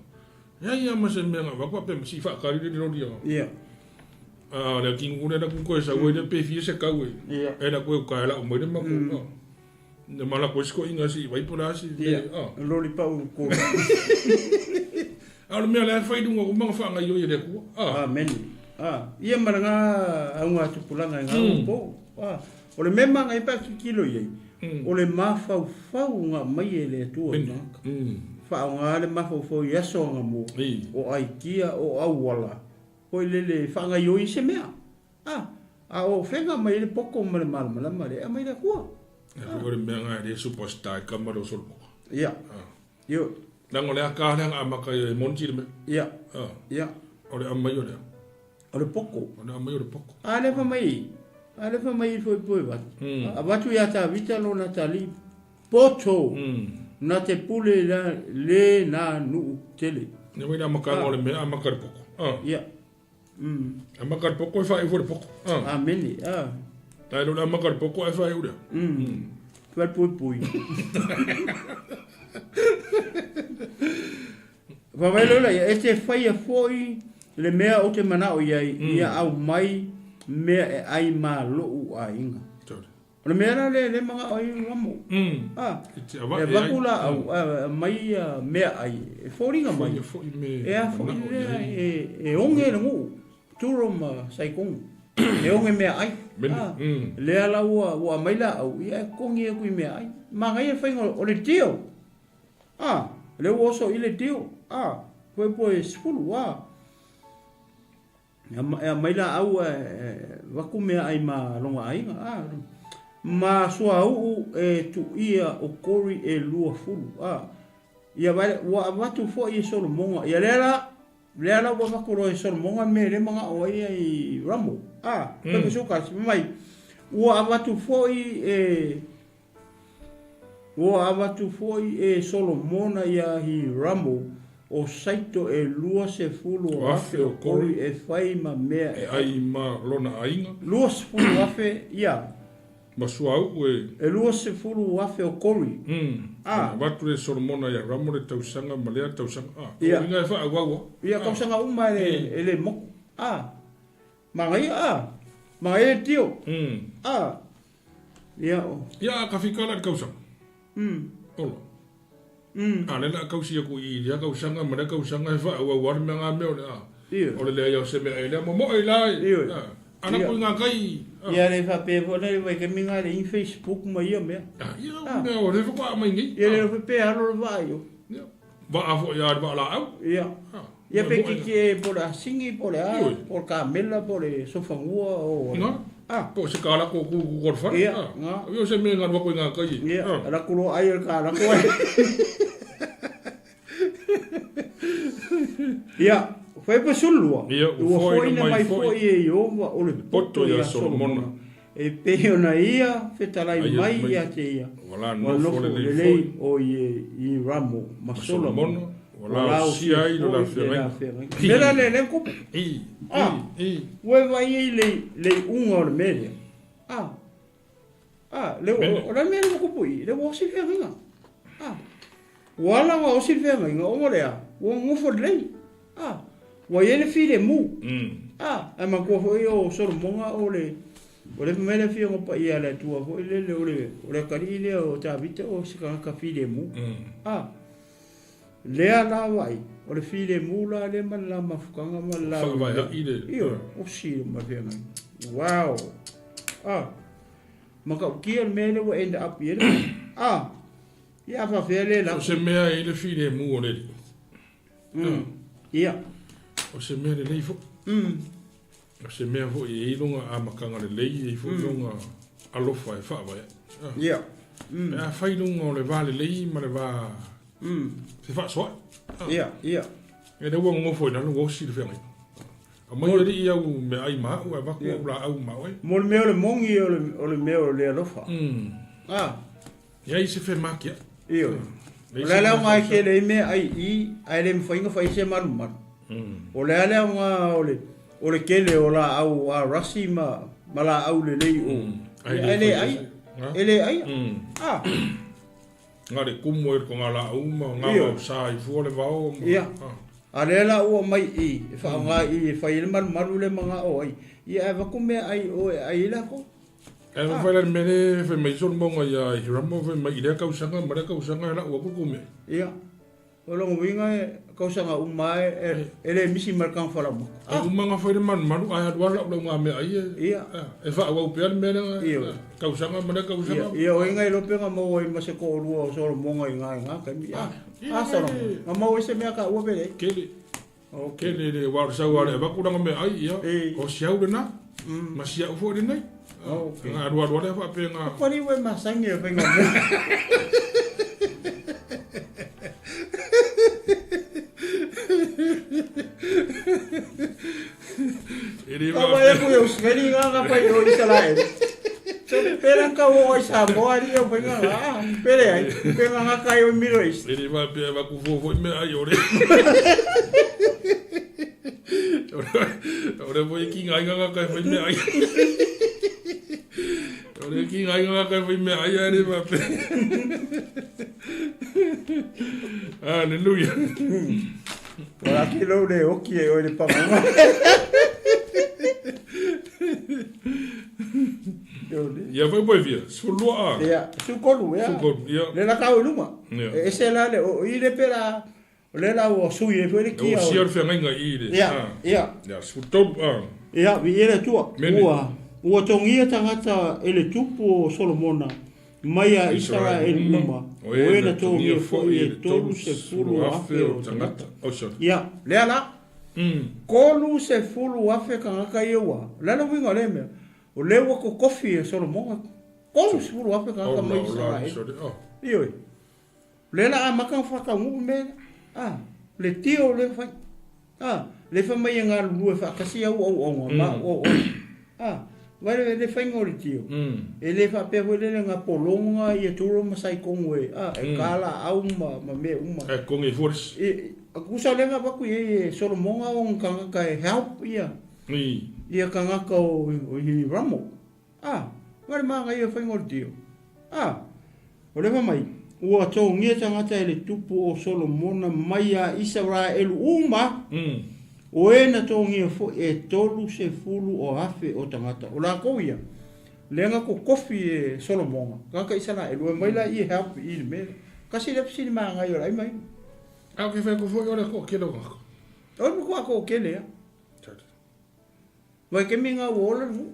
Ia ia ma se mea ngā wakua pe si whaakari le rori a. Ia. Ah, le kingu kune na kuko e sa ue le pe fie se kau e. Ia. E la koe ka la o mai le mako. Ah. Ne mala koe siko inga si vai pola si. Ia. Ah. Lori pau kō. A o le mea le whai lunga o manga whaanga i o i le kua. Ah. Ah, meni. Ah, ia ma ngā au ngā tupulanga i ngā mm. pō. Ah, o le mema ngai pa kikilo iei. O le mawhauwhau ngā mai e le atua Meni. ngā. Wha o ngā le mawhauwhau i aso ngā mō. Ei. O aikia, o auala. Hoi lele whaanga i o i se mea. Ah, a o whenga mai le poko ma le malamalama le a mai le kua. E fai o le mea ngā le superstar ka maro solo. Ia. Ah. Io. Nango le aka le ngā maka i monti le mea. Ia. Ah. Ia. O le amai o le. O le poko. O le amai o le poko. A le fa mai. A le fa mai foi poi vatu. A vatu ia ta vita lo na tali poto. Na te pule la le na nu tele. Ne wai la maka o le mea a maka le poko. Ah. Ia. A maka le poko e whae fo le poko. Ah. A meni. Ah. Tai lo le a maka le poko e whae ura. Tuai pui pui. Wawai lola ia, e te whai a foi le mea o te mana o iai, ia au mai mea e ai mā lou a inga. Sorry. O le mea la le, le manga o i ramo. Ah, I te awa e e ai. vaku la au, a, mai a, mea ai, e fōringa mai. Whai e fo i me. E a fo i manao lea, i ai. e, e onge le ngu, turo ma saikongu. E onge mea ai. Meni. Ah, lea la ua, ua mai la au, ia e kongi e kui mea ai. Ma ngai e whainga o le tio. Ah, le ua oso i le tio. Ah, koe poe sifulu, ah. E mai la au e, e, waku mea ai ma longa ainga. Ah, ma sua uu e tu ia o kori e lua fulu. Ah, ia vai, ua avatu fo i Solomonga. Ia lea la, lea la ua wakuro e Solomonga me le manga o ia i Ramo. Ah, mm. Suka, mai, ua avatu fo i e, ua avatu foi e Solomona ia hi Ramo o saito e lua se fulu o afe o kori e whai ma mea E ai ma lona ainga. Lua se fulu afe, ia. Ma sua au e. E lua se fulu afe o kori. Ah. Watu le Solomona ia Ramo le tausanga ma lea tausanga. Ah. Ia. O inga e wha awawa. Ia kausanga uma e, e le moku. Ah. Mangai, ah. Mangai e tio. Ah. Ia o. Ia ka whikala le kausanga. Ola. A le la kausi aku i ia kausanga ma lea kausanga e wha awawa le mea ngā mea o le a. Ia. O le lea ia o se mea e lea mo mo e lai. Ia. Ah. Ana Ia. koe ngā kai. Ah. Ia le whape fo le wai ke minga le in Facebook ma ia mea. Ah, ia o mea o le whakwa mai nei. Ia le whape alo le vai o. Ia. Wa a fo ia wa la au. Ia. Ah. Ia pe Mo- mo- ki ki po le asingi, po le a, Ioi. po le kamela, po le sofangua o... Ngā. Ah. Po se ka la ko ku ku ko whare. Ia, Ah. ngā. Ia se mea ngā wako i ngā kai. Ia, Ah. ala kuro ai o ka ala ko ai. Ia, whai pa sulua. Ia, ua foina mai foi e Iova o le poto ia ia Solomona. Solomona. E peona ia, fetalai Ai, mai mai. ia te ia. Ua la Ua nofo nofo lelei lelei o i, i Ramo, ma Solomona. Solomona. Ua la osia ai lo la feagaiga. Mera le le kupu. I. Ah. I. I. Ua vai ei le, le unga o le mea. Ah. Ah, le Mene. o le mea le kupu i, le ua osi feagaiga. Ah. Ua la ua osi feagaiga, o lea, ua ngofo lelei. Ah. Ua ia le file mu. Ah, ai makua foi o Solomonga o le o le mele fia ngopa ia le tua foi le le o le o le kali le o Tavita o se ka file mu. Ah. Lea la vai, o le file mu la le ma la mafukanga ma la. Wha vai i le. Io, o si ma fia ngai. Wow. Ah. Maka kia le mele ua end up ia. Ah. Ia a faafefea le O lafo. se mea e i le filemu o le Alii. Ia. O se mea lelei foi. O se mea foi e i ai lona amataga lelei, e i ai foi lona alofa e faavae ai. Ia. Pe a fai luga o le va lelei ma le va fefaasoa'i. Ia, ia. E le ua nonofo i lalo ua osi le feagaiga. Aumai alii au meaai ma a'u ae avatu au laau ma oe. Mo le mea o le moni o le, o le mea o le alofa. Ah, E ai se femākia'i. ioe. O le a le aoga e tele ai meaai i i, ae le mafai ona fai se malumalu. O le a le aoga o le, o le tele o laau arasi ma, ma laau lelei o, ae le ai, e le aia. Ah, Nga le kumu e ko ngā laau ma ngā Ioe. mau sa i fua le vao ma. Ia. A lea la ua mai i, e faaaoga i e fai ai le malumalu le magao ai. Ia ae avatu meaai o e ai ai lakou. E fai la le mele fai mai Solomona ia Hiramo fai mai i lea tausaga ma lea tausaga e lau atu kou mea. Ia. O lona uiga e tausaga uma lava e, e le misi ma le taga falaoamata. E uma ona fai le malumalu ae alu lava lau lau ngā mea ai e, Ia. e faaauau pea le mea lea Ioe. tausaga ma lea tausaga. Ia, ia o ai na iloa pe na maua ai ma se toalua o Solomona i ina i na taimi. A, Ia, a Solomona. Na maua ai se mea taua pe leai. Kele, Okay. kele le aua o le sau lava le avatu lana meaai, ia, E. o si au lena, ma si au foi lenei. Okay. Nga alu alu lea faapea nga. Pali ua e masani e faiga mea. E le Ka vai faapea. aku e usmeli nga nga pai o Israel. So pera ka o ai Samoa ali o faiga nga. Ah, pere ai. Pera nga kai o Middle East. E le faapea avatu fua foi meaai o le. O le foi ki ngai nga kai foi meaai. O le ki ngai nga kai foi meaai e le faapea. Hallelujah. Wala ki lau le oki e o le pangonga. Ia foi poi via. 12 a. Ia, sukolu ia. Sukolu, ia. Le la kau i luma. Ia. E ese la le o i le pera. O le la ua sui e foi le O kia. sia le feagaiga i le. Ia, ia. Ia, 13 a. Ia, vi e le Atua. Mene. Ua, ua togia tagata e le tupu o Solomona mai a Isaraelu uma, O o e e na na togia togia foi foi e e le 30,000 o 30,000 o tagata. tagata. Oh, sorry. Ia, lea la, 30,000 tagata ia ua. O le a le uiga o lea mea? O lea ua kokofi e Solomona, 30,000 Oh, tagata mai la, la, Isaraelu. sorry. Oh. Ioe. O lea la amata ona faataunuu mea lea. Ah, le tio o lea fai. Ah, le fai mai e galulue faatasi au auauga ma au auauga. Ah, vai le, le faiga o le tio. E le faapea foi lele nga pologa ia turo ma saikogo e, ah, e kalaau ma, ma mea uma. E kongi fua le si. E, kusa o lea avatu i ai e Solomona o ona tagata e help ia. I. Ia tagata o, o Hiramo. Ah, vai le magaia faiga o le tio. Ah, o le fai mai, ua togia tagata e le tupu o Solomona mai a Isaraelu uma, o e na togia foi e 30 o afe o tagata. O lakou ia, lea na kokofi e Solomona, tagata Isaraelu, e mai la i help i le mea. Kasi le fesili magaia o le ai mai. A o ke whai ko foi o le ko kele o ngako. O le matua ko kele a. Vai ke minga ua ola le nuu.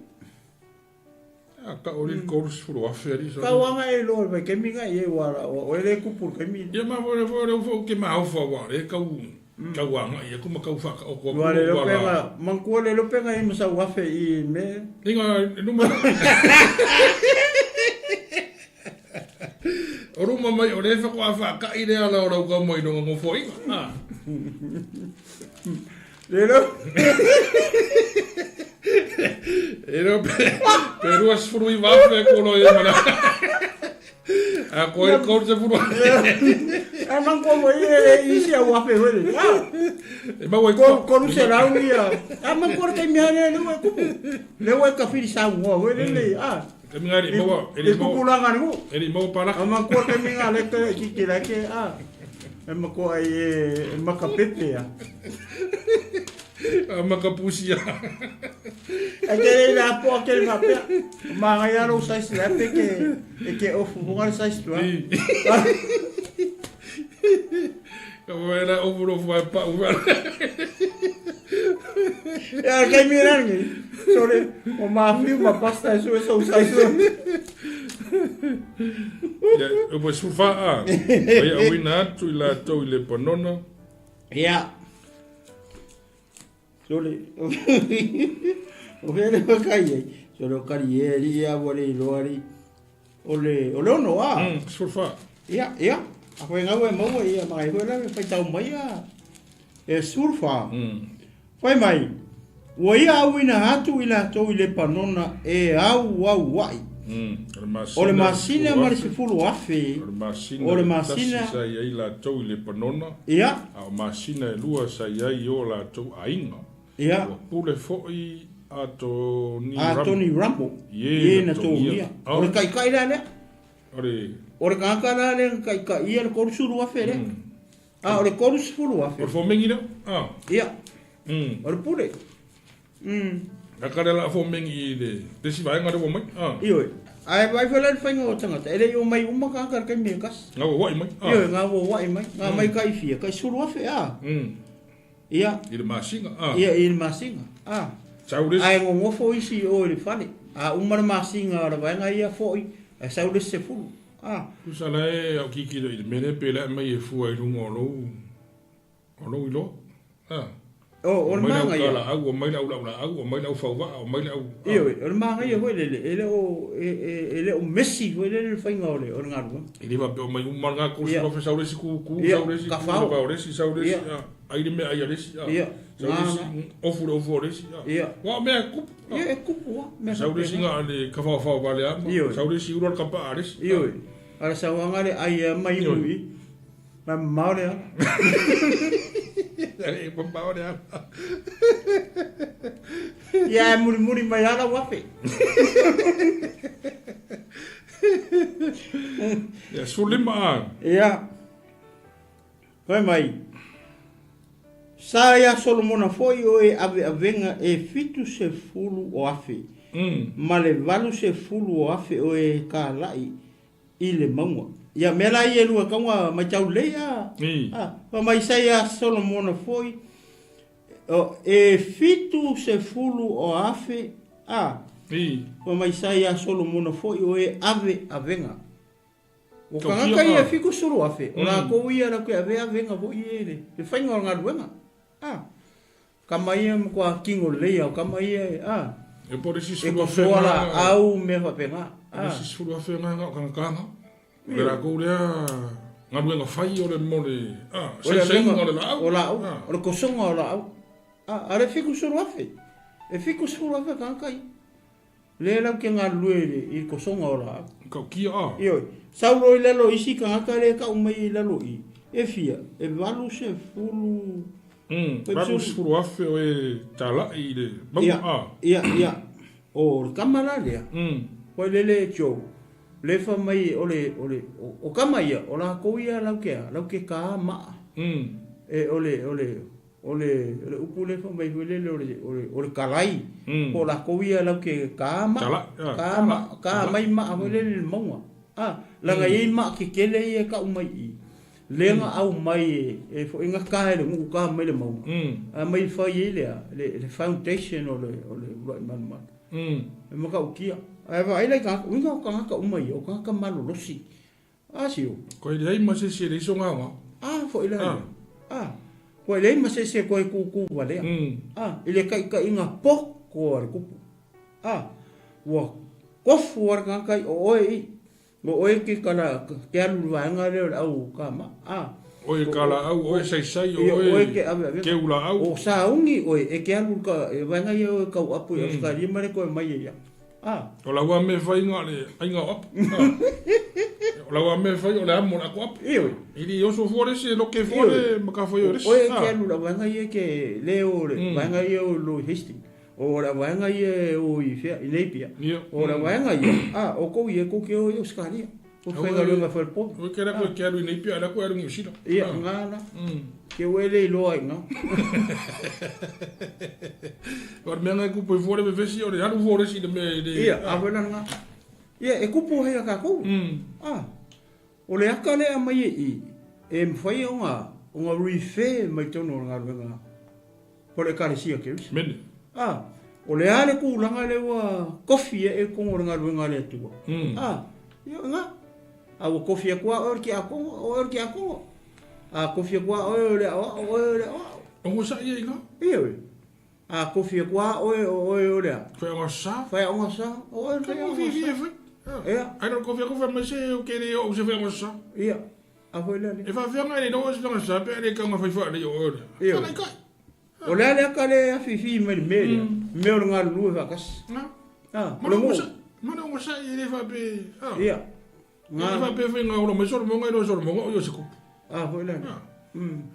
A ka o le 30,000 ali. Ka uaga e loa vai ke minga i e ua o e le kupu le kaimi. Ia ma foi foi le foi ke ma ofa wa le kau kau anga ia kuma kau whaka o ko Ua le lopenga, mangkua le lopenga i masau afe i me. Inga numa. O ruma mai o le whako a whaka i le ala o rau kau mai nonga ngofo inga. Ah. Le lo. E reo pe rua sefuru i wafe ko lo e mana. A ko e kau se furu. A mangkua mo i e isi au afe wele. Ah, E mau e ko ko se rau ia. A mangkua le kaimi hane le ua kupu. Le ua ka whiri sau ngoa wele le. Ah, Kami ngari maua e le li kupu maua langa ni e li maua palaka. A mangkua le kaimi ngā le te kiki la ke. Ah, e makua ai e makapepe a. A makapusia. E ke le la po ke le mapea. Manga ia lo size la pe ke e ke ofu bunga le size tua. Ka wera o furo fua pa u wera. Ia kai mi rangi. Sore, o mafiu ma pasta e sue so size. Ia, ua 14 a. Ai auina atu i latou i Lepanona. Ia. Sole. O fea le whakai ai. Sole o kari e ri ia ua le iloa ri. O le, o le ono a. 14. Ia, ia. A koe ngau e maua ia mai hoi la whai tau mai a. E 14. Fai mai, ua ia auina atu i latou i Lepanona e auauai. O le masina ma le 10,000. O le masina tasi sa i ai latou i Lepanona. Ia. A o masina e lua sa i ai i o latou aiga. Ia. Ua pule foi Atoniramo i e na togia. O le taitai la lea. O le O le tagata la lea na taitaia le 30,000 lea. A o le 30,000. O le fomengi lea. A. Ia. O le pule. A ka le la fomengi i le isi vaega lea ua mai. A. Ioe. Ae vaai foi la i le faiga o tagata, e le i omai uma tagata i le taimi e tasi. Nga ua ua'i mai. A. Ioe, nga ua ua'i mai. Nga mai tai fia, tai 10,000 a. Ia. I le masina. A. Ia, i le masina. A. Sau le isi. Ae nonofo isi i o i le fale. A uma le masina o le vaega ia foi, ae sau le isi 10. A. Tusa la e au kikilo i le mea lea pe le aumai e fua i luga o lou, o lou iloa. A. O, o le Omai le au manaia. kalaau, omai le au laulaau, omai le au fauvaa, omai le au... A. Ioe, o le manaia foi lele, e le o, e, e, e le o mesi foi lele le faiga o le, o le galuega. E le faapea omai uma lena 30,000 sau le isi ku, Ia, sau le isi ku, kafao. le vao le isi, sau le isi, Ia. a, ai le mea ai a le isi, a. Ia, Sau le isi, ngana. ofu le ofu o le isi, a. Ia. Ua o mea e kupu, a. Ia, e kupu a, mea Sau le isi faapena. nga le kafaofao vale ama, Ioe. sau le isi ula le kapaa a le isi, a. Ioe, a le sauaga le ai a mai Ioe. ui, ma mamao le ala. E mamao le ala. Ia, e mulimuli mai ala ua afe. Ia, 15 a. Ia, fai mai, sa ia Solomona foi o e aveavega e 70,000 ma le 80,000 o e kalai i le mauga. Ia mea la ia e lua tauga matau lelei a. A, fai mai sa ia Solomona foi o e 70,000 a. Fai mai sa ia Solomona foi o e ave avega. O tagata ia e 70,000, o latou ia latou te ave avega foi ia i le faiga o le galuega. A, kama ia matua tino lelei a o kama ia e, a. E po o le isi E 10,000 kosoa nga. laau mea faapena. O le isi 10,000 nga o tagataga. O le latou lea galuega fai o le mo le, a, saisaiga o le laau. O laau, o le kosoga o laau. A, a le 70,000. E 70,000 tagata ia. Lea lau te galulue i le, i le kosoga o laau. Tautia a. Ioe. Sau loa i lalo o isi tagata lea e tau mai i lalo i, e fia, e 80... 80,000 o e talai i le mauga a. Ia, ia, o le tama la lea, foi lele Joe, le fai mai o le, o le, o tama ia, o latou ia lau te a, lau te ka maa. E, o le, o le, o le, o le upu le fai mai foi lele o le, o le, o le kalai. Po o latou ia lau te ka maa, ka maa, ka mai maa foi lele i le mauga. A, laga e i ai maa kekele ia e tau mai i i. Lea na aumai e, e foi na ka e le nuu ka mai le mauga. A mai fai ai le, le, le foundation o le, o le uluai malumalu. E matautia. Ae vaai la i tagata, uiga o tagata uma ia, o tagata malolosi. A sio. Koe leai ma se isi e leai so gaoga. A foi la ia. A, koe leai ma se isi e koe kūkū walea. A, i le taitaiga poko a le kupu. A, ua kofu a le tagata i o oe i. O oe ke kala, ke alu i le vaega lea o le au kama. A. Oe ka laau, oe saisai, o oe ke ave ave. Keu laau. O sauni oe e ke alu ka, e vaega ia oe kau apu i Australia ma le koe mai e ia. A. O lau a mea fai nga le aiga o apu. A. O lau a mea fai o le amo o le ako apu. Ioe. I li oso fua le isi, e loke fua le makawhai o le isi. Oe ke alu la vaega ia ke le o le vaega ia o Lloyd Hastings. O le vaega ia e o i whea, i Napier. O le vaega ia, a, o kou ia, kou ke o i Australia. Ko whaigaluega whalepovi. Oe ke la koe ke alu i Napier, a la koe alu i New Zealand. Ia, ngā la. Ke ue le iloa i ngā. O le mea ngai kupu i fua le vevesi, o le alu fua o le isi i le mea i le... Ia, a wena ngā. Ia, e kupu hei a kākou. A, o le aka lea mai e i, e mwhai o ngā, o ngā refer mai tonu o ngā ruenga. Po le ekalesia Kerisi. Mene. A, o le a le kūlanga le ua kofi e e kongo le galuega a le Atua. A, ia, ngā. A ua kofi atu lava oe o le tiakono, o oe o le tiakono. A kofi atu lava oe o le aoao, o oe o le aoao. Ogasai ai la. Ioe. A kofi atu lava oe o oe o le a? Faiaoga sa. Faiaoga sa, o oe o le faiaoga sa. Ia. Ai no kofi atu fai mai se o ke le o se faiaoga sa. Ia. A foi lea. E faafeaga e le iloa o se faiaoga sa pe a le kauga fai faalelei o oe o le. Ioe. O le a lea ka le afifi mai le mea lea, mea o le galulue faatasi. Ah, o le nuu. Ma le ogasai e le faape. Ia. Nga. E faape fai nga ola mai solomoga e le o solomoga o ia se kupu. Ah, foi lea.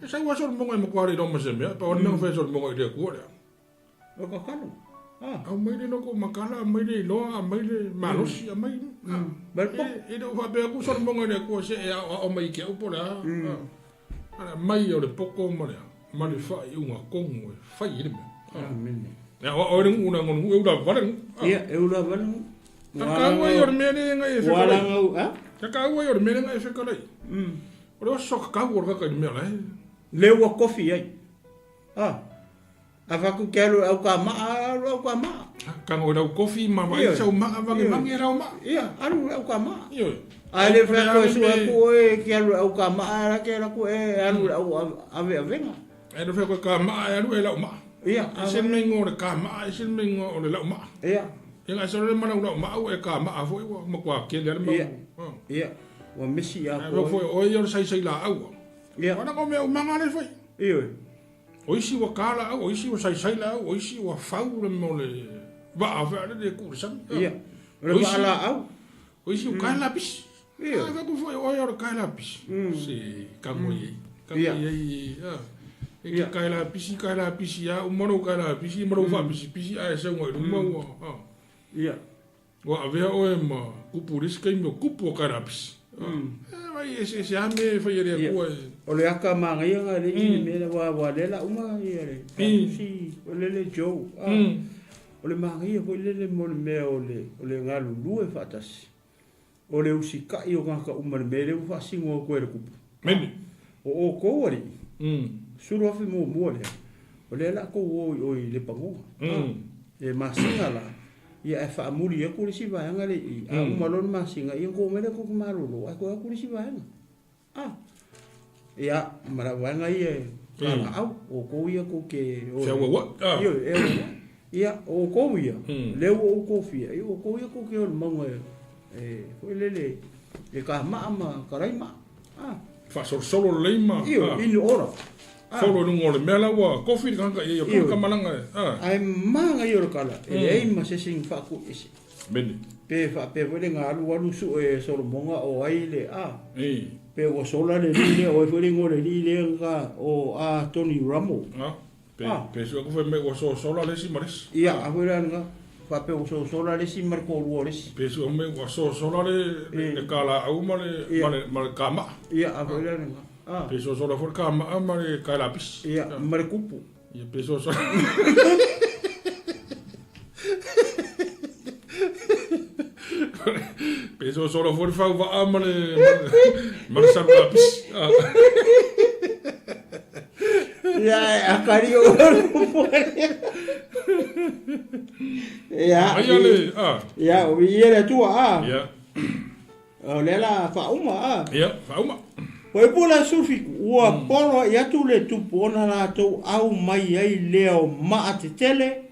E sau a solomoga e matua le iloa ma se mea, pa o le mea fai solomoga i le Atua lea. O ka kalo. Ah. Aumai le loko makala, aumai le iloa, aumai le malosi, aumai. E le o faapea atu solomoga i le Atua se e aoao mai ke au po le a. Ala mai o le poko ma le ma le faaiuga tonu e fai ai le mea. Amene. E aoao ai le nuu na nuu e ula vale nuu. Ia, e ula vale nuu. Ka ai o le mea le ngai e whekala. Wala Ka ai o le mea le ngai e whekala. O le oso ka kau o le kaka i le mea lai. Le ua kofi ai. Ah. A faku ke alu au ka maa, alu au ka maa. Ka ngoi lau kofi ma vai sau maa vange vange rau maa. Ia, alu au ka maa. Ia. A le whea koe sua ku oe ke alu au ka maa ra ke ra ku e alu au ave avenga. E le whea koe ka maa e alu e lau maa. Ia. E se me ngo le ka maa, e se me ngo o le lau maa. Ia. Ia ngai sore mana lau maa e ka maa foi ua makua ke le ma. Ia. Ia. Ua misi a koe. Foi oe ia sai sai la au. Ia. Ona ko mea umanga le foi. Ia. O isi ua ka laau, o isi ua saisai laau, o isi ua fau le mea o le vaa fea le ku le sami. Ia. O le vaa laau. O isi ua kae lapisi. Ia. A faku foi oe o le kae lapisi. Se ka ngoi ei. Ka ngoi ei. E ke kae lapisi, kae lapisi a uma lou kae lapisi, ma lou faapisipisi ae seu ngai luma ua. Ia. Ua avea oe ma kupu le isi taimi o kupu o kae lapisi. E vai e se se ame e fai e le Atua e. O le aka manaia nga le isi mea le wa wa le la uma ia le si o le le Joe. O le manaia foi le le mo le mea o le o le galulue faatasi. O le usikai o tagata uma i le mea lea ua faasino atu ai e le kupu. Mene. O outou alii, sulu afe muamua lea, o lea o le a tou o i o i Lepanoga. E masina la, ia ae faamuli atu le isi vaega lea i i. A uma loa le masina, ia ona tou omai lea tou te malolo, ae toe atu le isi vaega. Ia, ma lau vaega ia e valaau, o outou ia tou te o. Feauauai. Ioe, e auauai. Ia, o outou ia, lea ua ou tofia, ia o outou ia tou te o i le mauga e, foi lele, e kāmaʻa ma kalaimaʻa. Faasolosolo lelei ma. Ioe, in order. Folo i luga o le mea la ua kofi le tagata i ai o ka malaga e. Ae manaia o le kala, e leai ma se isi na faakuiese. Mene. Pe faapea foi le galu alu sue e Solomoga o ai le a. Pe ua sola le alii lea, o ai foi le igoa o le alii lea ka o a Tony Ramo. Pe, pe sue aku fai mai ua sosola le isi ma le isi. Ia, a foi la lena. Faapea ua sosola le isi ma le toalua o le isi. Pe sue mai ua sosola le, le kalaau ma le, ma le, ma le kama'a. Ia, a foi la lena. Pe sosola foi le kama'a ma le kaelapisi. Ia, ma le kupu. Ia, pe sosola. Pe sosola foi le fauvaa ma le, ma le salu lapisi. Ia, akari o Ia, Ai ale, a. Ia, o ia le Atua, a. Ia. O lea la faauma, a. Ia, faauma. Ua ipu la 17, ua poloai atu le tupu ona latou au mai ai lea o maa tetele,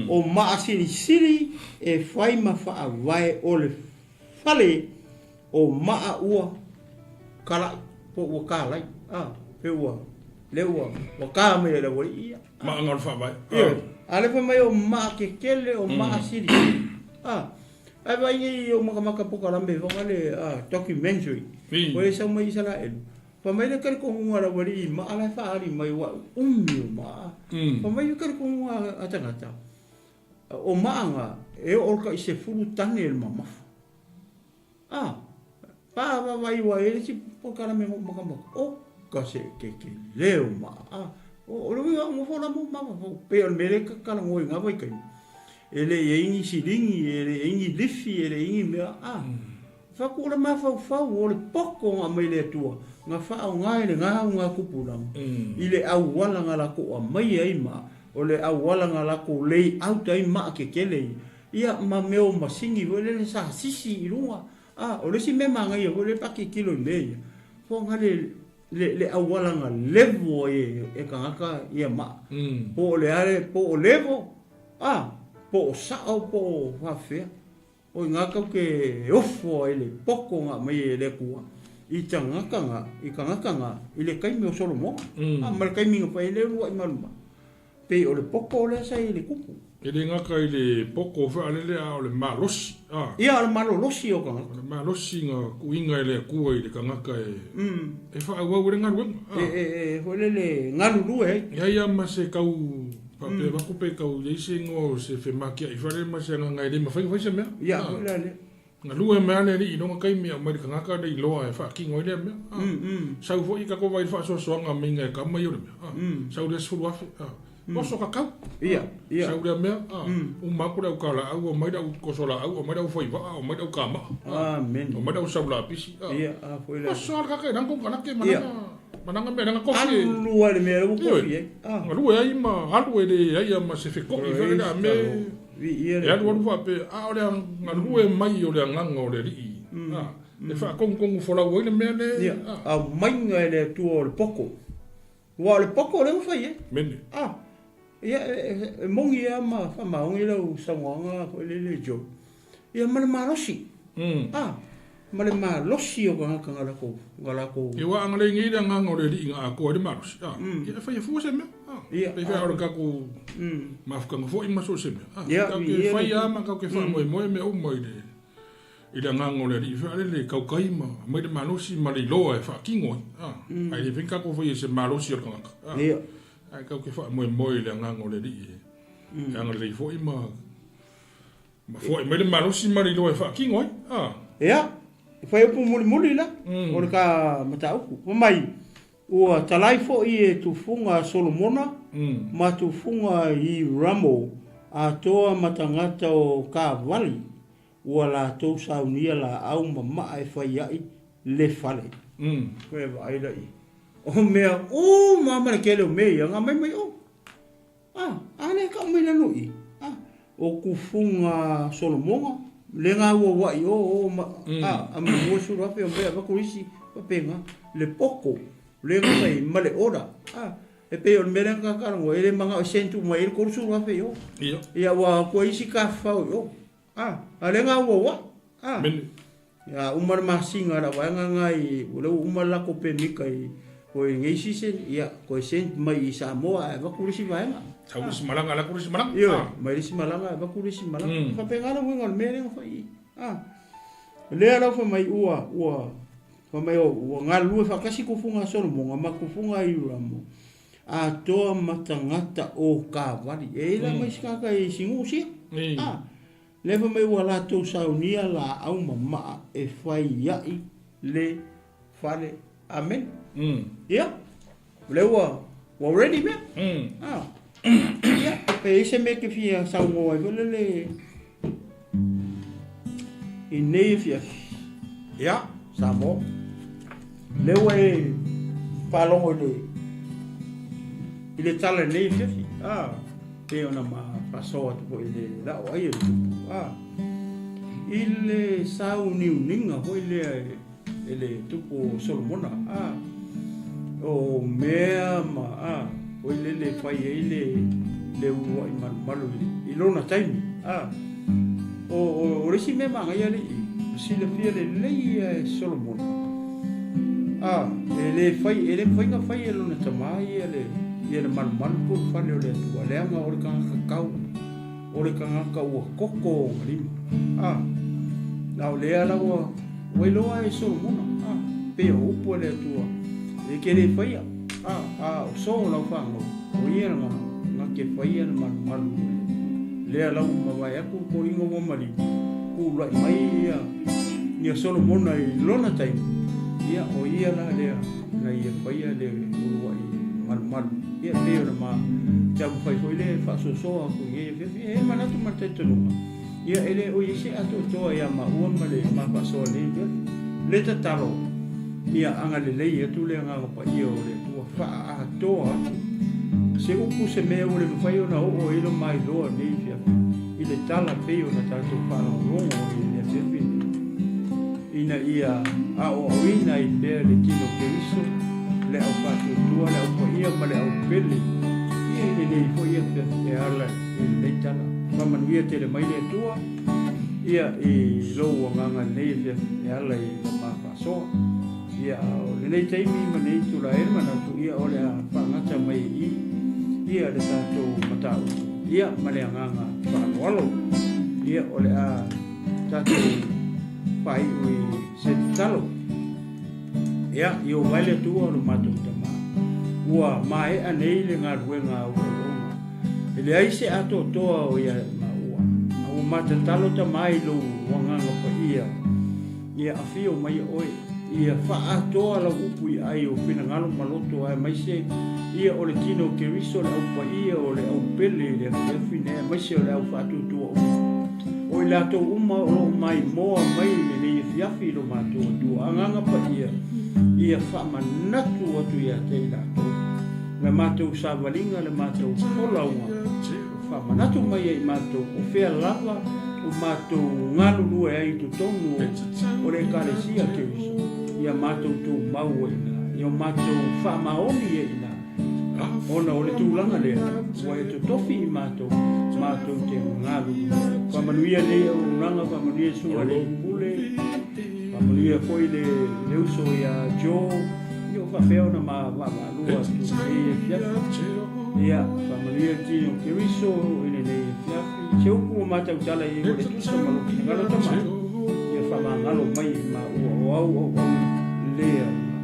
o maa silisili e fai ma faavae o le fale o maa ua kalai, po ua kalai, a, pe ua, lea ua, ua ka mai e le aualii ia. Maa nga o le faavae. Ioe, a le fai mai o maa tetele, o maa silisili, a. Ae vaai nei o makamaka pokalame fanga le documentary. Ko e sau mai Isaraelu. Fa mai le talitonuga a le aualii i maa la e faaali mai ua umi o maa. Fa mai le talitonuga a tagata o maa nga e oo le tai 10 tane le mamafa. Ah, pa vaavaai ua i ai le isi pokalame o makamaka. O ka se ke ke le o maa. Ah, o le uiga o nofo la mo mafaufau. Pei o le mea lea e talanoa i ngā vaitaimi. E le i ai ni silingi, e le i ai ni lifi, e le i ai ni mea, a. Fai atu o le mafaufau o le poto na aumai le Atua, na faaaoga e le gau ngā tupulaga i le auala na latou aumaia ai ma o le auala na latou lay out ai maa tetele ia, ia ma mea o masini foi lele sa sisi i luga. A, o le isi mea manaia foi lea pe a tilotilo i mea ia, foaga le, le, le auala na levo ai e, e tagata ia maa. Po o le a le, po o levo, a, po o sao po o faapefea. O i ina tatou te ofo ai i le poto na aumai e le Atua i tagata na, i tagata na i le taimi o Solomona. A, ma le taimi na fai ai le uluai malumalu. Pei o le poto lea sa i le tupu. E le gata i le poto faalele a o le malosi. A. Ia, o le malolosi o tagata. O le malosi na tuuina e le Atua i le tagata e, e faaauau ai le galuega. A. E, e, e, foi lele, galulue ai. Leai lava ma se tau faapea avatu pe tau i ai se igoa o se femakiai fale ma se agaga e le mafai ona fai se mea. Ia, foi la lea. Galue mai lava le alii i lona taimi e aumai le tagata le iloa e faatino ai lea mea. A. Sau foi tatou vaai i le faasoasoaga maiga e kama ia o le mea. A. Sau lea 10,000. A. Oso kakau. Ia, ia. Sau lea mea. A. Uma atu le au kalaau, omai le au kosolaau, omai le au faivaa, omai le au kama'a. Amen. Omai le au saulapisi. A. Ia, a foi la. Oso lava le tagata i lana konekarate ma lana ma lana mea, lana kofi. Alu lava i le mea lea ua kofi ai. A. Galue ai ma alu e leai lava ma se feko'i foi lea a me. E alualu faapea, a o le galue mai o le agaga o le Alii, a, e faatonutonu folau ai le mea lea, Ia, a. aumaiga e le Atua o le poto. Aua o le poto lea ua fai ai. Mene. A, ia, e moni lava ma faamaoni lau saunoaga foi lele Joe. Ia, ma le malosi. A, ma le malosi o tagata na latou, na latou. Ia, ua agalelei nei le agaga o le Alii na atoa ai le malosi, a, ia e faia fua se mea, a. Ia, Pei foi o le tatou mafutaga foi ma so o se mea, a. Ia, Tatou te fai lava ma tatou te faamoemoe mea uma i le, i le agaga o le Alii foi lele e tautai ma aumai le malosi ma le iloa e faatino ai, a. Ae le mafai ona tatou faia i se malosi o le tagata, a. Ia. Ae tatou te faamoemoe i le agaga o le Alii e agalelei foi ma Ma foai mai le malosi ma le iloa e faatino ai, a. Ia, e fai upu mulimuli la, o le ta mataupu. Fai mai, Ua talai foi e tufuga a Solomona ma tufuga i Ramo atoa ma tagata o Kavali, ua latou saunia laau ma maa e fai ai le fale. Koe vaai la i. O mea uma ma le tele o mea ia, nga mai mai o. A, a lea kau mai lalo i. A, o kufuga Solomona, le nga ua wa i o, o, ma, a, a ma mua sulu afe o mea vaku isi, papenga, le poko, le nga mai, ma le ora. A, e pe o le mea lea ka kalongo, e le manga o sentu mai e le kolu sulu afe i o. Ia. Ia, ua kua isi ka fau i o. A, a le nga ua wa. A. Mene. Ia, uma le masina la vaega nga i, o le ua uma le lako pemika i, ko i nei season, ia, ko e send mai i Samoa ae avatu le isi vaega. Sau le isi malaga, ala atu le isi malaga. Ioe, mai le isi malaga ae avatu le isi malaga. Faapena le uiga o le mea lea na fai i i. A, lea la ua fai mai ua, ua, fai mai ua galulue faatasi tufuga a Solomona ma tufuga a Iuramo, atoa ma tagata o Kavali. E i ai la ma isi tagata i Sinu'u sia. A, Lea fai mai ua latou saunia laau ma maa e fai ai le fale. Amene. Ia, o lea ua, ua ready mea. Ah. Ia, pe i ai se mea e te fia saunoa ai foi lele i nei afiafi. Ia, Samoa. Lea ua e faalogo i le i le tala i lenei afiafi. Ah. Pei ona ma faasoa atu foi i le la'o ai e le tupu, a, i le sauniuniga foi lea e le tupu o Solomona, a, o mea ma, a, foi lele e fai ai le, le ulua'i malumalu i, i lona taimi, a. O, o, o le isi mea manaia alii, silafia lelei ia e Solomona, a, e le fai, e le mafai ona fai e lona tamā ia le, ia le malumalu po o le fale o le Atua, leaga o le tagata kau, o le tagata ua koko ona lima. A, a o lea la ua, ua iloa e Solomona, a, pei o upu a le Atua, e ke le faia, a, a o so o lau fanau, o ia na, na ke faia le malumalu o le, lea la ua mavae atu le koliga ua maliu, kula'i mai ia, ia Solomona i lona taimi, ia o ia la lea na ia faia le ulua'i malumalu. Ia pei ona ma taumafai foi le faasoasoa atu i nei afiafi. E manatu ma le talitonuga, ia e le o i ai se atoatoa ia maua ma le ma faasoa nei afiafi. Le tatalo, ia agalelei atu le Agaga Paia o le Atua, faaatoa atu se upu se mea ua le mafai ona oo ai lo mailoa nei afiafi i le tala pei ona tatou faalogologo ai i le afiafi nei. ina ia aoaoina ai pea le tino Keriso, le au faatuatua, le au paia ma le au pele, ia i lenei foi afiafi e ala i lenei tala. Faamanuia tele mai le Atua ia i lou agaga i lenei afiafi e ala i la ma faasoa. Ia, o lenei taimi ma lenei itula e i ai le manatu, ia o le a faagata mai i i ia le tatou mataupu, ia ma le agaga faaaloalo. Ia, o le a tatou faaiu i se tatalo. Ia, Ieova e le Atua o lo matou Tama, ua maea nei le galuega a ou auauna. E leai se atoatoa o ia maua, a ua ma tatalo Tama i lou agaga paia, Ia afio mai oe, ia faaatoa lau upu i ai o finagalo ma loto aemaise ia o le tino o Keriso le au paia o le au pele i le afiafi nei aemaise o le au faatuatua uma o i latou uma o lo o maimoa mai i lenei afiafi i lo matou Atua Agaga Paia ia faamanatu atu ia te i latou le matou savaliga le matou folauga Faamanatu mai ia i matou o fea lava o matou galulue ai i totonu o le Ekalesia Keriso, ia matou tumau ai i ina, ia matou faamaoni ai i ina, ona o le tulaga lea ua e totofi i matou, matou te galulue. Faamanuia nei auaunaga, faamanuia le Susuga i le Alii Pule, faamanuia foi le uso ia Joe, Ia ua faapea ona ma vaavaalua atu i lenei afiafi. Ia, faamanuia le tino o Keriso i lenei afiafi. Se upu ua matautala i ai ua le tusa ma lou finagalo tama, ia faamagalo mai i maua o au auauna le aoga.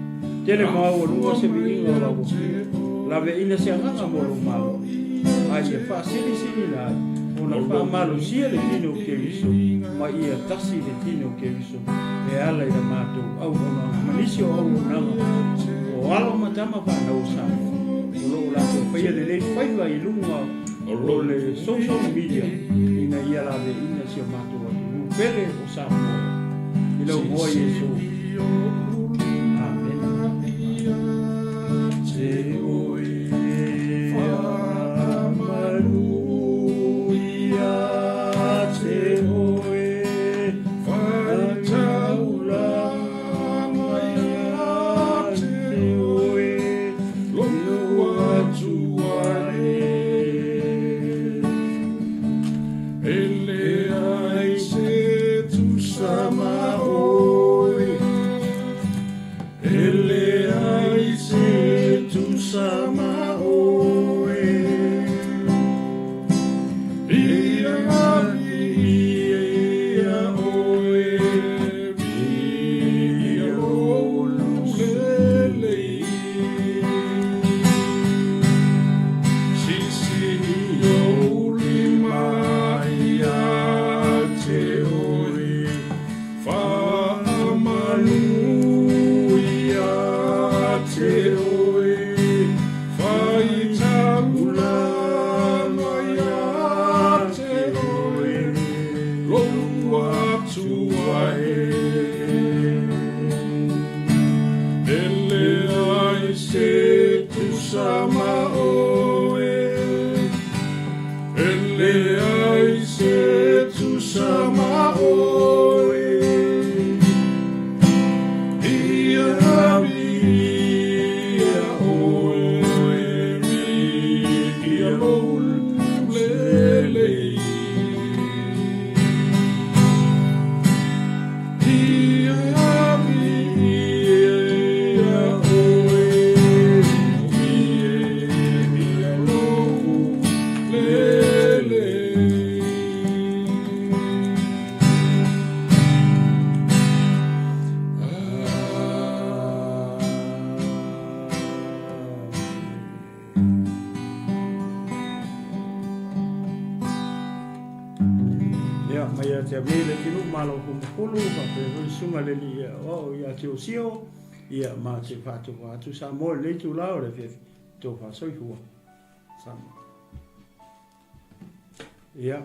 Tele maualuga se viiga o lau Afioga, laveaina se agaga mo lou Malo, a ia faasilisiliina ai ona faamalosia le tino o Keriso ma ia tasi le tino o Keriso. E ala i la matou auaunaga ma nisi o auaunaga o alo ma tama fanau o Samoa o lo o latou faia lelei faiva i luga o le social media ina ia laveaina si o matou atunuu pele o Samoa. I lau Igoa Iesu. Amene. Ia, mai ia te ame le tino malo kumukulu, faapea foi le susuga le alii aoao ia te Osio, ia ma te faatoa atu Samoa i lenei itula o le afiafi, tofa soifua. Samoa. Ia.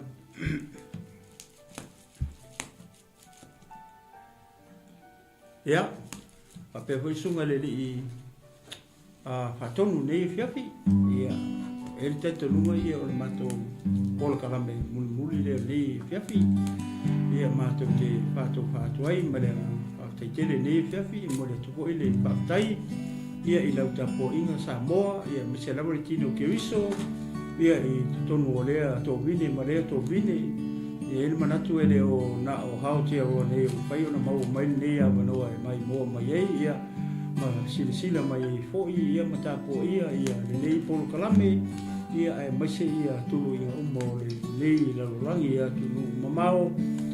Ia, faapea foi susuga le alii faatonu i lenei afiafi. Ia, e i ai le talitonuga ia o le matou polokalame mulimuli lea o lenei afiafi. Ia, matou te faatofa atu ai ma le agaga. faafetai tele i lenei afiafi, e momoli atu foi le faafetai ia i lau tapuaiga Samoa, ia aemaise lava le tino Keriso ia i totonu o lea tovine ma lea tovine. E i ai le manatu e le o na o Aotearoa nei ua mafai ona maua mai lenei avanoa e maimoa mai ai ia ma silasila mai ai foi ia ma tapuaia ia lenei polokalame ia aemaise ia tuluiga uma o lenei lalolagi i atunuu mamao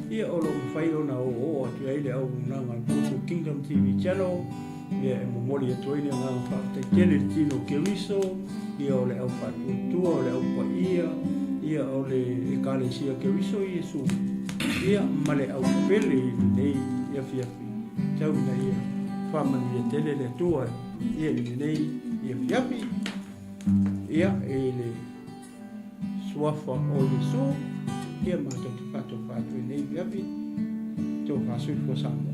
ia o lo o mafai ona oooo atu ai le auaunaga a le Motu Kingdom TV Channel. Ia e momoli atu ai le agaga faafetai tele i le tino o Keriso, ia o le au faatuatua, o le au paia, ia o le Ekalesia Keriso Iesu, ia ma le au pele i lenei afiafi. Tau ina ia faamanuia tele le Atua ia i lenei afiafi, ia i le suafa o Iesu, ia matou te faatofa atu i lenei afiafi, tofa soifua Samoa.